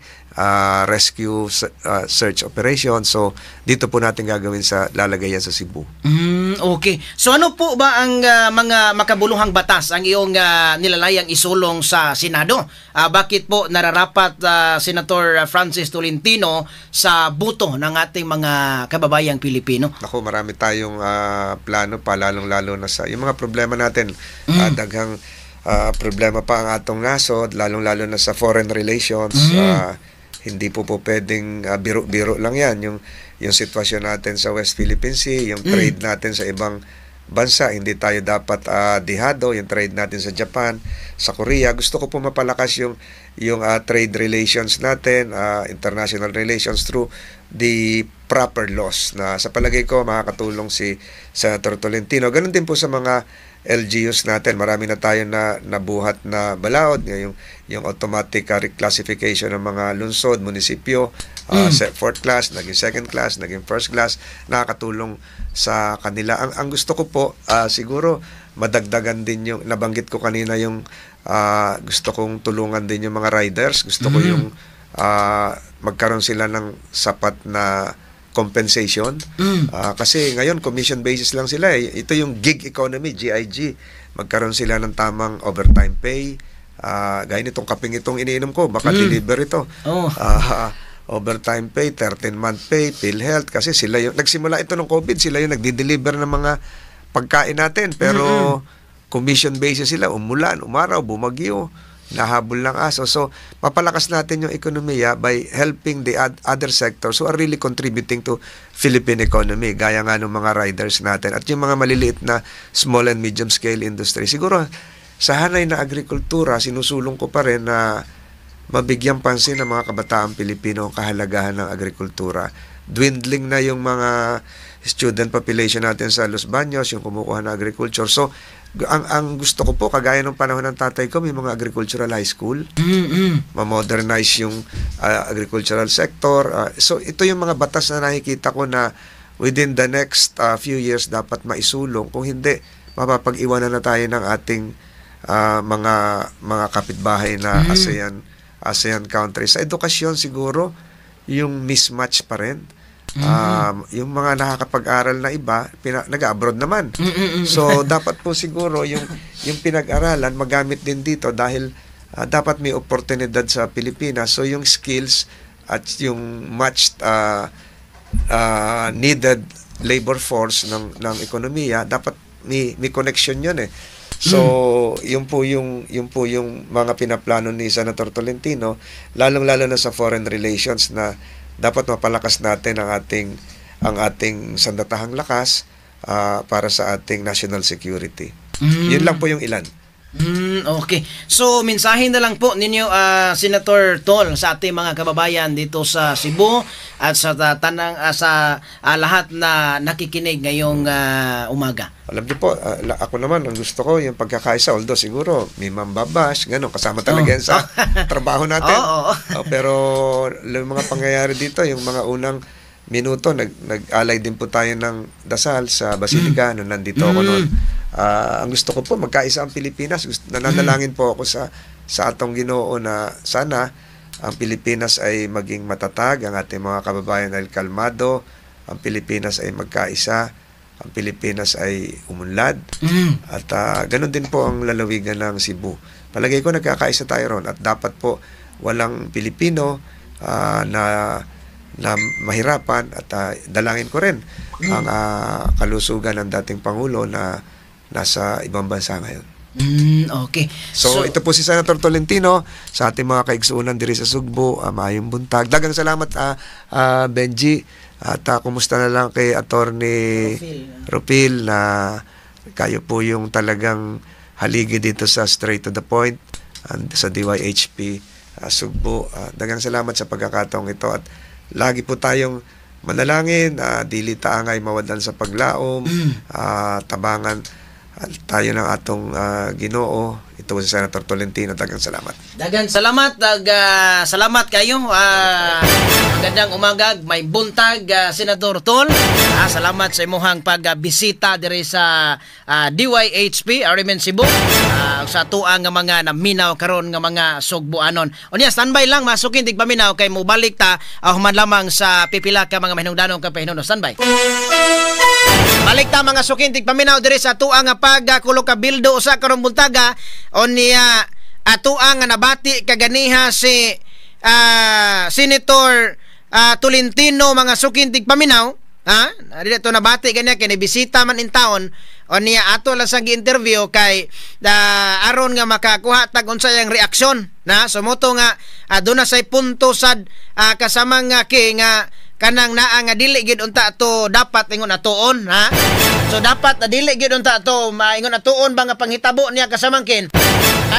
rescue, search operation. So, dito po natin gagawin sa, lalagay yan sa Cebu. Okay. So ano po ba ang mga makabuluhang batas ang iyong nilalayang isulong sa Senado? Bakit po nararapat Senator Francis Tolentino sa boto ng ating mga kababayang Pilipino? Ako, marami tayong plano pa, lalong-lalo na sa yung mga problema natin, daghang problema pa ang atong nasod, lalong-lalo na sa foreign relations. Hindi po pwedeng biro-biro lang yan. Yung sitwasyon natin sa West Philippine Sea, yung trade natin sa ibang bansa. Hindi tayo dapat dihado yung trade natin sa Japan, sa Korea. Gusto ko po mapalakas yung trade relations natin, international relations through the proper laws na sa palagay ko makakatulong si Senator Tolentino. Ganun din po sa mga LGUs natin. Marami na tayo na nabuhat na balaod, yung automatic reclassification ng mga lungsod, munisipyo, fourth class, naging second class, naging first class, nakakatulong sa kanila. Ang gusto ko po, siguro madagdagan din yung nabanggit ko kanina, yung gusto kong tulungan din yung mga riders. Gusto ko yung magkaroon sila ng sapat na compensation. Kasi ngayon commission basis lang sila eh. Ito yung gig economy, GIG. Magkaroon sila ng tamang overtime pay. Gaya nitong kapeng itong iniinom ko, baka deliver ito. Overtime pay, 13-month pay, PhilHealth, kasi sila yung nagsimula ito ng COVID, sila yung nagde-deliver ng mga pagkain natin, pero commission basis sila, umulan, umaraw, bumagyo, nahabol ng aso. So, mapalakas natin yung ekonomiya by helping the other sectors who are really contributing to Philippine economy, gaya nga ng mga riders natin at yung mga maliliit na small and medium scale industry. Siguro, sa hanay na agrikultura, sinusulong ko pa rin na mabigyan pansin ng mga kabataang Pilipino ang kahalagahan ng agrikultura. Dwindling na yung mga student population natin sa Los Baños, yung kumukuha ng agriculture. So, ang gusto ko po, kagaya ng panahon ng tatay ko, may mga agricultural high school. Ma-modernize yung agricultural sector. So, ito yung mga batas na nakikita ko na within the next few years dapat maisulong. Kung hindi, mapapag-iwanan na tayo ng ating mga kapitbahay na ASEAN countries. Sa edukasyon siguro, yung mismatch pa rin. Yung mga nakakapag-aral na iba, nag-abroad naman. So, dapat po siguro yung pinag-aralan magamit din dito dahil dapat may oportunidad sa Pilipinas. So, yung skills at yung matched needed labor force ng ekonomiya, dapat may connection yun eh. So, yun po yung mga pinaplano ni Senator Tolentino, lalong-lalo na sa foreign relations na dapat mapalakas natin ang ating sandatahang lakas para sa ating national security. Yun lang po yung ilan. Okay. So, mensahe na lang po ninyo, Senator Tol, sa ating mga kababayan dito sa Cebu at sa tanang sa lahat na nakikinig ngayong umaga. Alam niyo po, ako naman, ang gusto ko, yung pagkakaisa, although siguro may mambabash, gano'n, kasama talaga yan sa trabaho natin. Oo, oo. Oh, pero yung mga pangyayari dito, yung mga unang minuto, nag-alay din po tayo ng dasal sa Basilica nung nandito ako noon. Ang gusto ko po, magkaisa ang Pilipinas. Nananalangin po ako sa atong Ginoo na sana ang Pilipinas ay maging matatag, ang ating mga kababayan ay kalmado, ang Pilipinas ay magkaisa, ang Pilipinas ay umunlad. At ganun din po ang lalawigan ng Cebu. Palagay ko nagkakaisa tayo ron at dapat po walang Pilipino na na mahirapan at dalangin ko rin ang kalusugan ng dating Pangulo na nasa ibang bansa ngayon. So, ito po si Senator Tolentino sa ating mga kaigsuunan diri sa Sugbo, maayong buntag. Daghang salamat, Benji, at kumusta na lang kay Attorney Rupil na kayo po yung talagang haligi dito sa Straight to the Point and sa DYHP Sugbo. Daghang salamat sa pagkakataong ito at lagi po tayong manalangin, dili ta angay mawadlan sa paglaom, tabangan tayo ng atong Ginoo. Ito si Senator Tolentino. Daghang salamat. Dagan salamat, salamat kayo. Magandang umaga, may buntag, Senador Tol. Salamat sa imuhang pagbisita diri sa DYHP RMN Cebu. Sa atuang nga mga naminaw karon nga mga Sugbuanon. Unya, standby lang, masukin tigpaminaw kay mobalik ta human lamang sa pipila ka mga mahinungdanon ka pahinungdanon. Standby. Balik ta, mga suking tigpaminaw, diri sa atuang nga pagkulo kabildo usa karong buntaga. Unya, atuang nga nabati kaganiha si Senator Tolentino, mga suking tigpaminaw, ha, dili to nabati ganiya kay bisita man in town. Unya, ato lang sa gi-interview kay aron nga makakuha tag unsa yang reaksyon na so moto nga duna say punto sad kasama nga kay nga kanang naa nga dili gid unta to dapat ingon atuon, ha. So dapat na dili gid unta to maingon atuon ba nga panghitabo niya kasamangkin.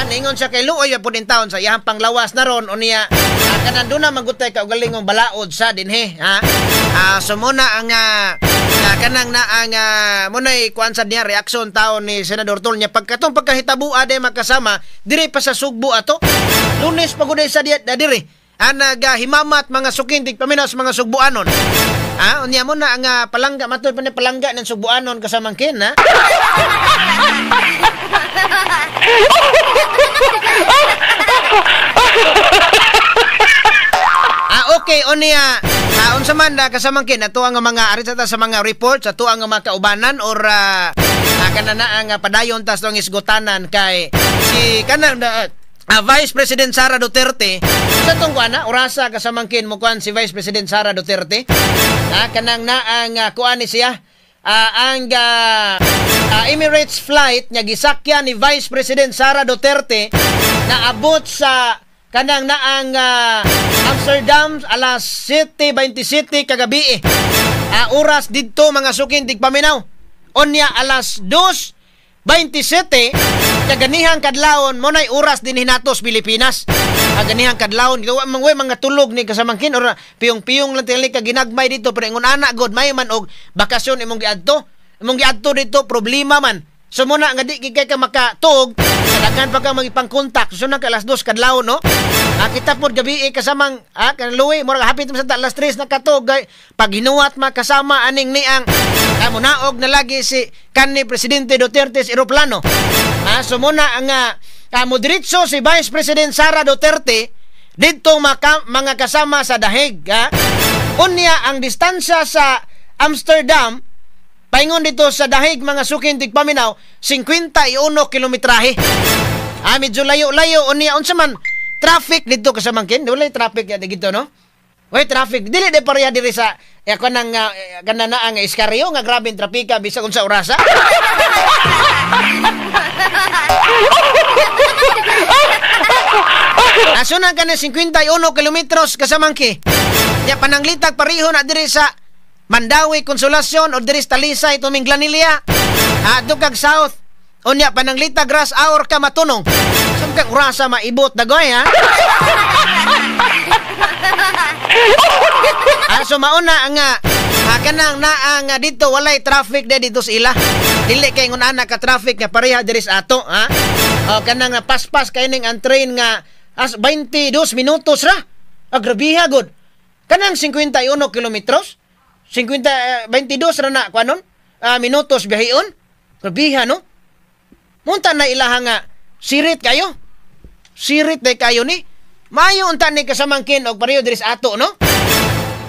Ingon siya kay luoy pud in taon sa iyang panglawas na ron unya kanan duna magutay ka ugalingong balaod sa dinhi, ha. So muna ang kanang naa nga munay kuan sa niya reaksyon taon ni Senador Tol niya pagkatong pagkahitaboa day makasama diri pa sa Sugbo ato Lunes paguday sa diya diri nagahimamat mga sukintig paminaw sa mga Sugboanon. Unya mo na ang palangga matud pa ni palangga ng Sugboanon kasamangkin, ha. Okay, unya unsa man kasamangkin ato ang mga arit sa mga reports ato ang mga kaubanan or kanana ang padayon tas tong isgutanan kay si kanang Vice President Sara Duterte sa tong kuan na orasa kasamangkin mo kuan si Vice President Sara Duterte kanang naa ang kuan ni siya ang Emirates flight nga gisakyan ni Vice President Sara Duterte na abot sa kanang naang Amsterdam alas 7:27 kagabi. Oras didto mga sukin tigpaminaw. Onya alas 2:27 kaganihang kadlawon mo nay oras din hinatos Pilipinas. Kaganihang kadlawon wa mga tulog ni kasamangkin or piyong-piyong lang tingali ka ginagmay dito pero ingon ana god may man og bakasyon imong giadto. Imong giadto dito problema man. So muna nga di kay ka makatuog, daghan pa ka magipang-contact. So na ka alas 2 kadlawon, no? Kita pod gabi kasamang kan luwi murag hapit man sa alas 3 nakatuog pag hinuwat makasama aning niang munaog na lagi si kanni Presidente Duterte sa eroplano. So muna ang modiretso si Vice President Sara Duterte didto mga kasama sa Daheg. Unya ang distansya sa Amsterdam paingon dito sa Dahig mga sukin tigpaminaw 51 kilometrahe. Medyo layo-layo unya unsa man traffic dito kasamangkin, walay traffic ya dito, no? Way traffic dili de pareha diri sa kanang kanana ang Escario nga grabe ang trapika bisag unsa orasa. Asunan ka na 51 kilometros kasamangki. Ya pananglitag pareho na diri sa Mandawi, Consolacion o diri sa Talisay, Tuminglanilya. Dugag South. Unya pananglitag rush hour ka matunong. Samkang orasa maibot dagoy, ha? So mauna ang kanang naa nga dito walay traffic de dito sa ila. Dili kay ngun ana ka traffic nga pareha diri sa ato, ha? O kanang paspas kay ning ang train nga as 22 minutos ra. Grabiha gud. Kanang 51 kilometros. 22 ra na kuanon minutos biyahion. Grabiha, no? Munta na ilaha nga sirit kayo. Sirit day kayo ni. Maayo unta ni kasamangkin og pareho diri sa ato, no?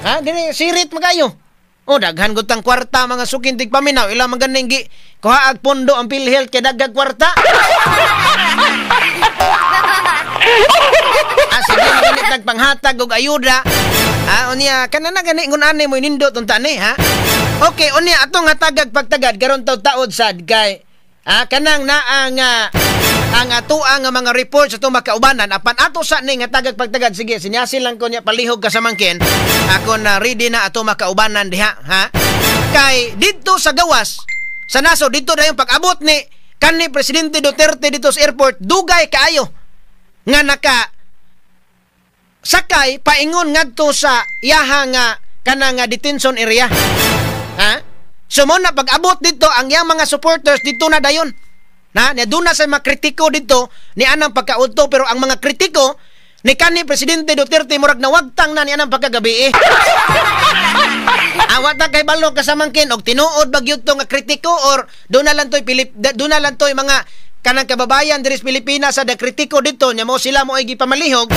Ha, diri sirit man kayo. O daghan gud tang kwarta mga sukin tigpaminaw ila man ganing gi kuhaag pondo ang PhilHealth kay daghang kwarta. Sige man ganit panghatag og ayuda. Unya kanana gani ngun ani mo nindot unta ni, ha? Okay, unya atong hatagag pagtagad karon taud-taod sad kay kanang naa nga ang atoa nga mga reports atong makaubanan apan ato sa ning hatagag pagtagad. Sige, sinyasin lang ko niya palihog kasamangkin. Ako na ready na ato makaubanan diha, ha? Kay didto sa gawas sa naso didto na yung pag-abot ni kanni Presidente Duterte dito sa airport dugay kaayo nga naka sakay paingon ngadto sa iyaha nga kana nga detention area. Ha? So mo na pag-abot dito ang iyang mga supporters dito na dayon. Na doon na sa mga kritiko dito ni anang pagkaudto pero ang mga kritiko ni kanhi Presidente Duterte murag nawagtang na ni anang pagkagabi. Awata kay balo kasamangkin og tinuod ba gyud to nga kritiko or doon na lang toy doon na lang toy mga kanang kababayan diri sa Pilipinas sa da kritiko dito nya mo sila mo ay gipamalihog.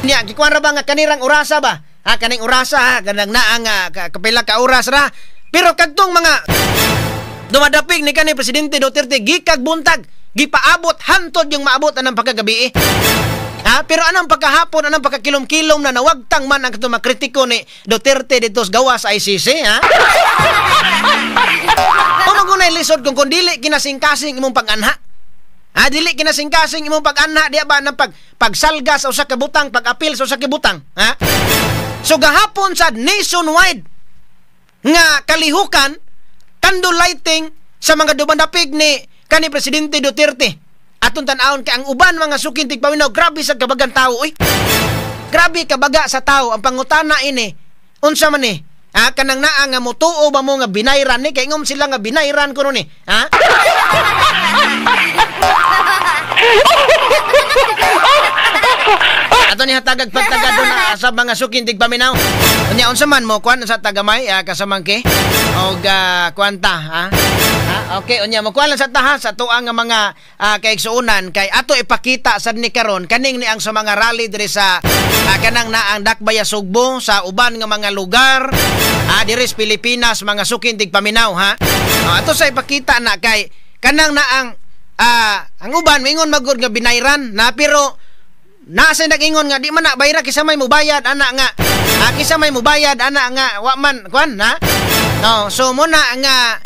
Nya gikuan ra ba nga kanirang orasa ba? Ha, kaning orasa, ha, kanang naa nga kapila ka oras ra. Pero kadtong mga dumadapig ni kanhi Presidente Duterte gikag buntag, gipaabot hantod yung maabot anang pagkagabi. Ha, pero anang pagkahapon, anang pagkakilom-kilom na nawagtang man ang katong mga kritiko ni Duterte dito sa gawas ICC, ha? O magunay lisod kung dili kinasingkasing imong pag-anha. Ha, dili kinasingkasing imong pag-anha diya ba ng pagsalga sa usa ka butang, pag-apil sa usa ka butang, ha? So gahapon sa nationwide nga kalihukan, candle lighting sa mga dumandapig ni kani Presidente Duterte. Atong tan-awon kay ang uban, mga suking tigpaminaw, grabe sa kabagan tao, uy. Grabe kabaga sa tao. Ang pangutana ini, unsa man ni? Ha, kanang naa nga mutuo ba mo nga binayran ni? Kay ingom sila nga binayran kuno ni. Ha? Ato ni hatagag pagtagado na sa mga suking tigpaminaw. Unya unsa man mo kuan sa tagamay kasamangke og kuanta ha? Ha? Okay, unya mo kuan lang sa taha sa tuang nga mga kaigsuonan kay ato ipakita sad ni karon kaning ni ang sa mga rally diri sa kanang naang Dakbaya Sugbo sa uban nga mga lugar diri sa Pilipinas, mga suking tigpaminaw, ha. Ato sa ipakita na kay kanang naang ang uban mingon magud nga binayran na, pero nasa nag-ingon nga di man na bayra kisa may mubayad ana nga kisa may mubayad ana nga wa man kuan ha. No, so muna nga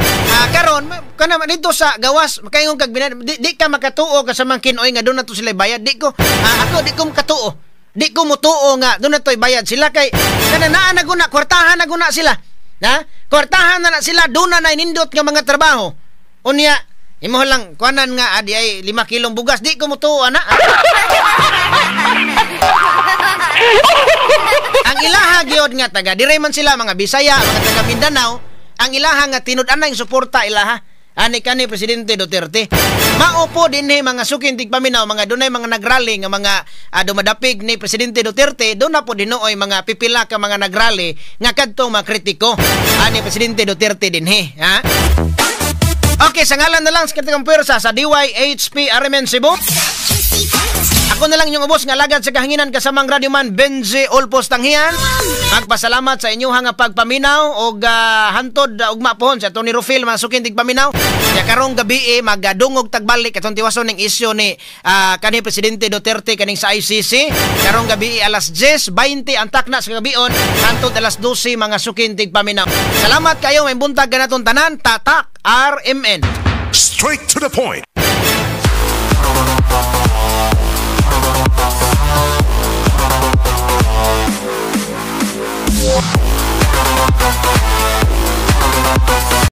karon kana dito sa gawas makaingon kag di ka makatuo kasamang kinoy nga doon na to sila bayad. Di ko ako di ko makatuo, di ko mutuo nga doon na to'y bayad sila kay kana naa na guna kwartahan na guna sila na kwartahan na sila doon na nindot nga mga trabaho. Unya imo lang kuanan nga adi ay 5 kilong bugas, di ko mutuo ana. Ang ilaha gyud nga taga dire man sila mga Bisaya, mga taga Mindanao, ang ilaha nga tinud-anay suporta ilaha ani kani Presidente Duterte. Mao po dinhi mga suking tigpaminaw, mga dunay mga nagrally nga mga dumadapig ni Presidente Duterte, doon na po dinooy mga pipila ka mga nagrally nga kadtong mga kritiko ani Presidente Duterte dinhi, ha? Okay, sa ngalan na lang sa katikang puwersa sa DYHP RMN Cebu. Ako na lang yung ubos nga alagad sa kahanginan kasamang radyoman Benji Olpos Tanghian. Magpasalamat sa inyong nga pagpaminaw og hantod ugma pohon sa Tony Rufil, mga suking tigpaminaw. Ya karong gabi magadungog tagbalik atong tiwason ning isyu ni kanhi Presidente Duterte kaning sa ICC. Karong gabi alas 10:20 ang takna sa gabion hantod alas 12 mga suking tigpaminaw. Salamat kayo, may buntag ganatong tanan. Tatak RMN. Straight to the point.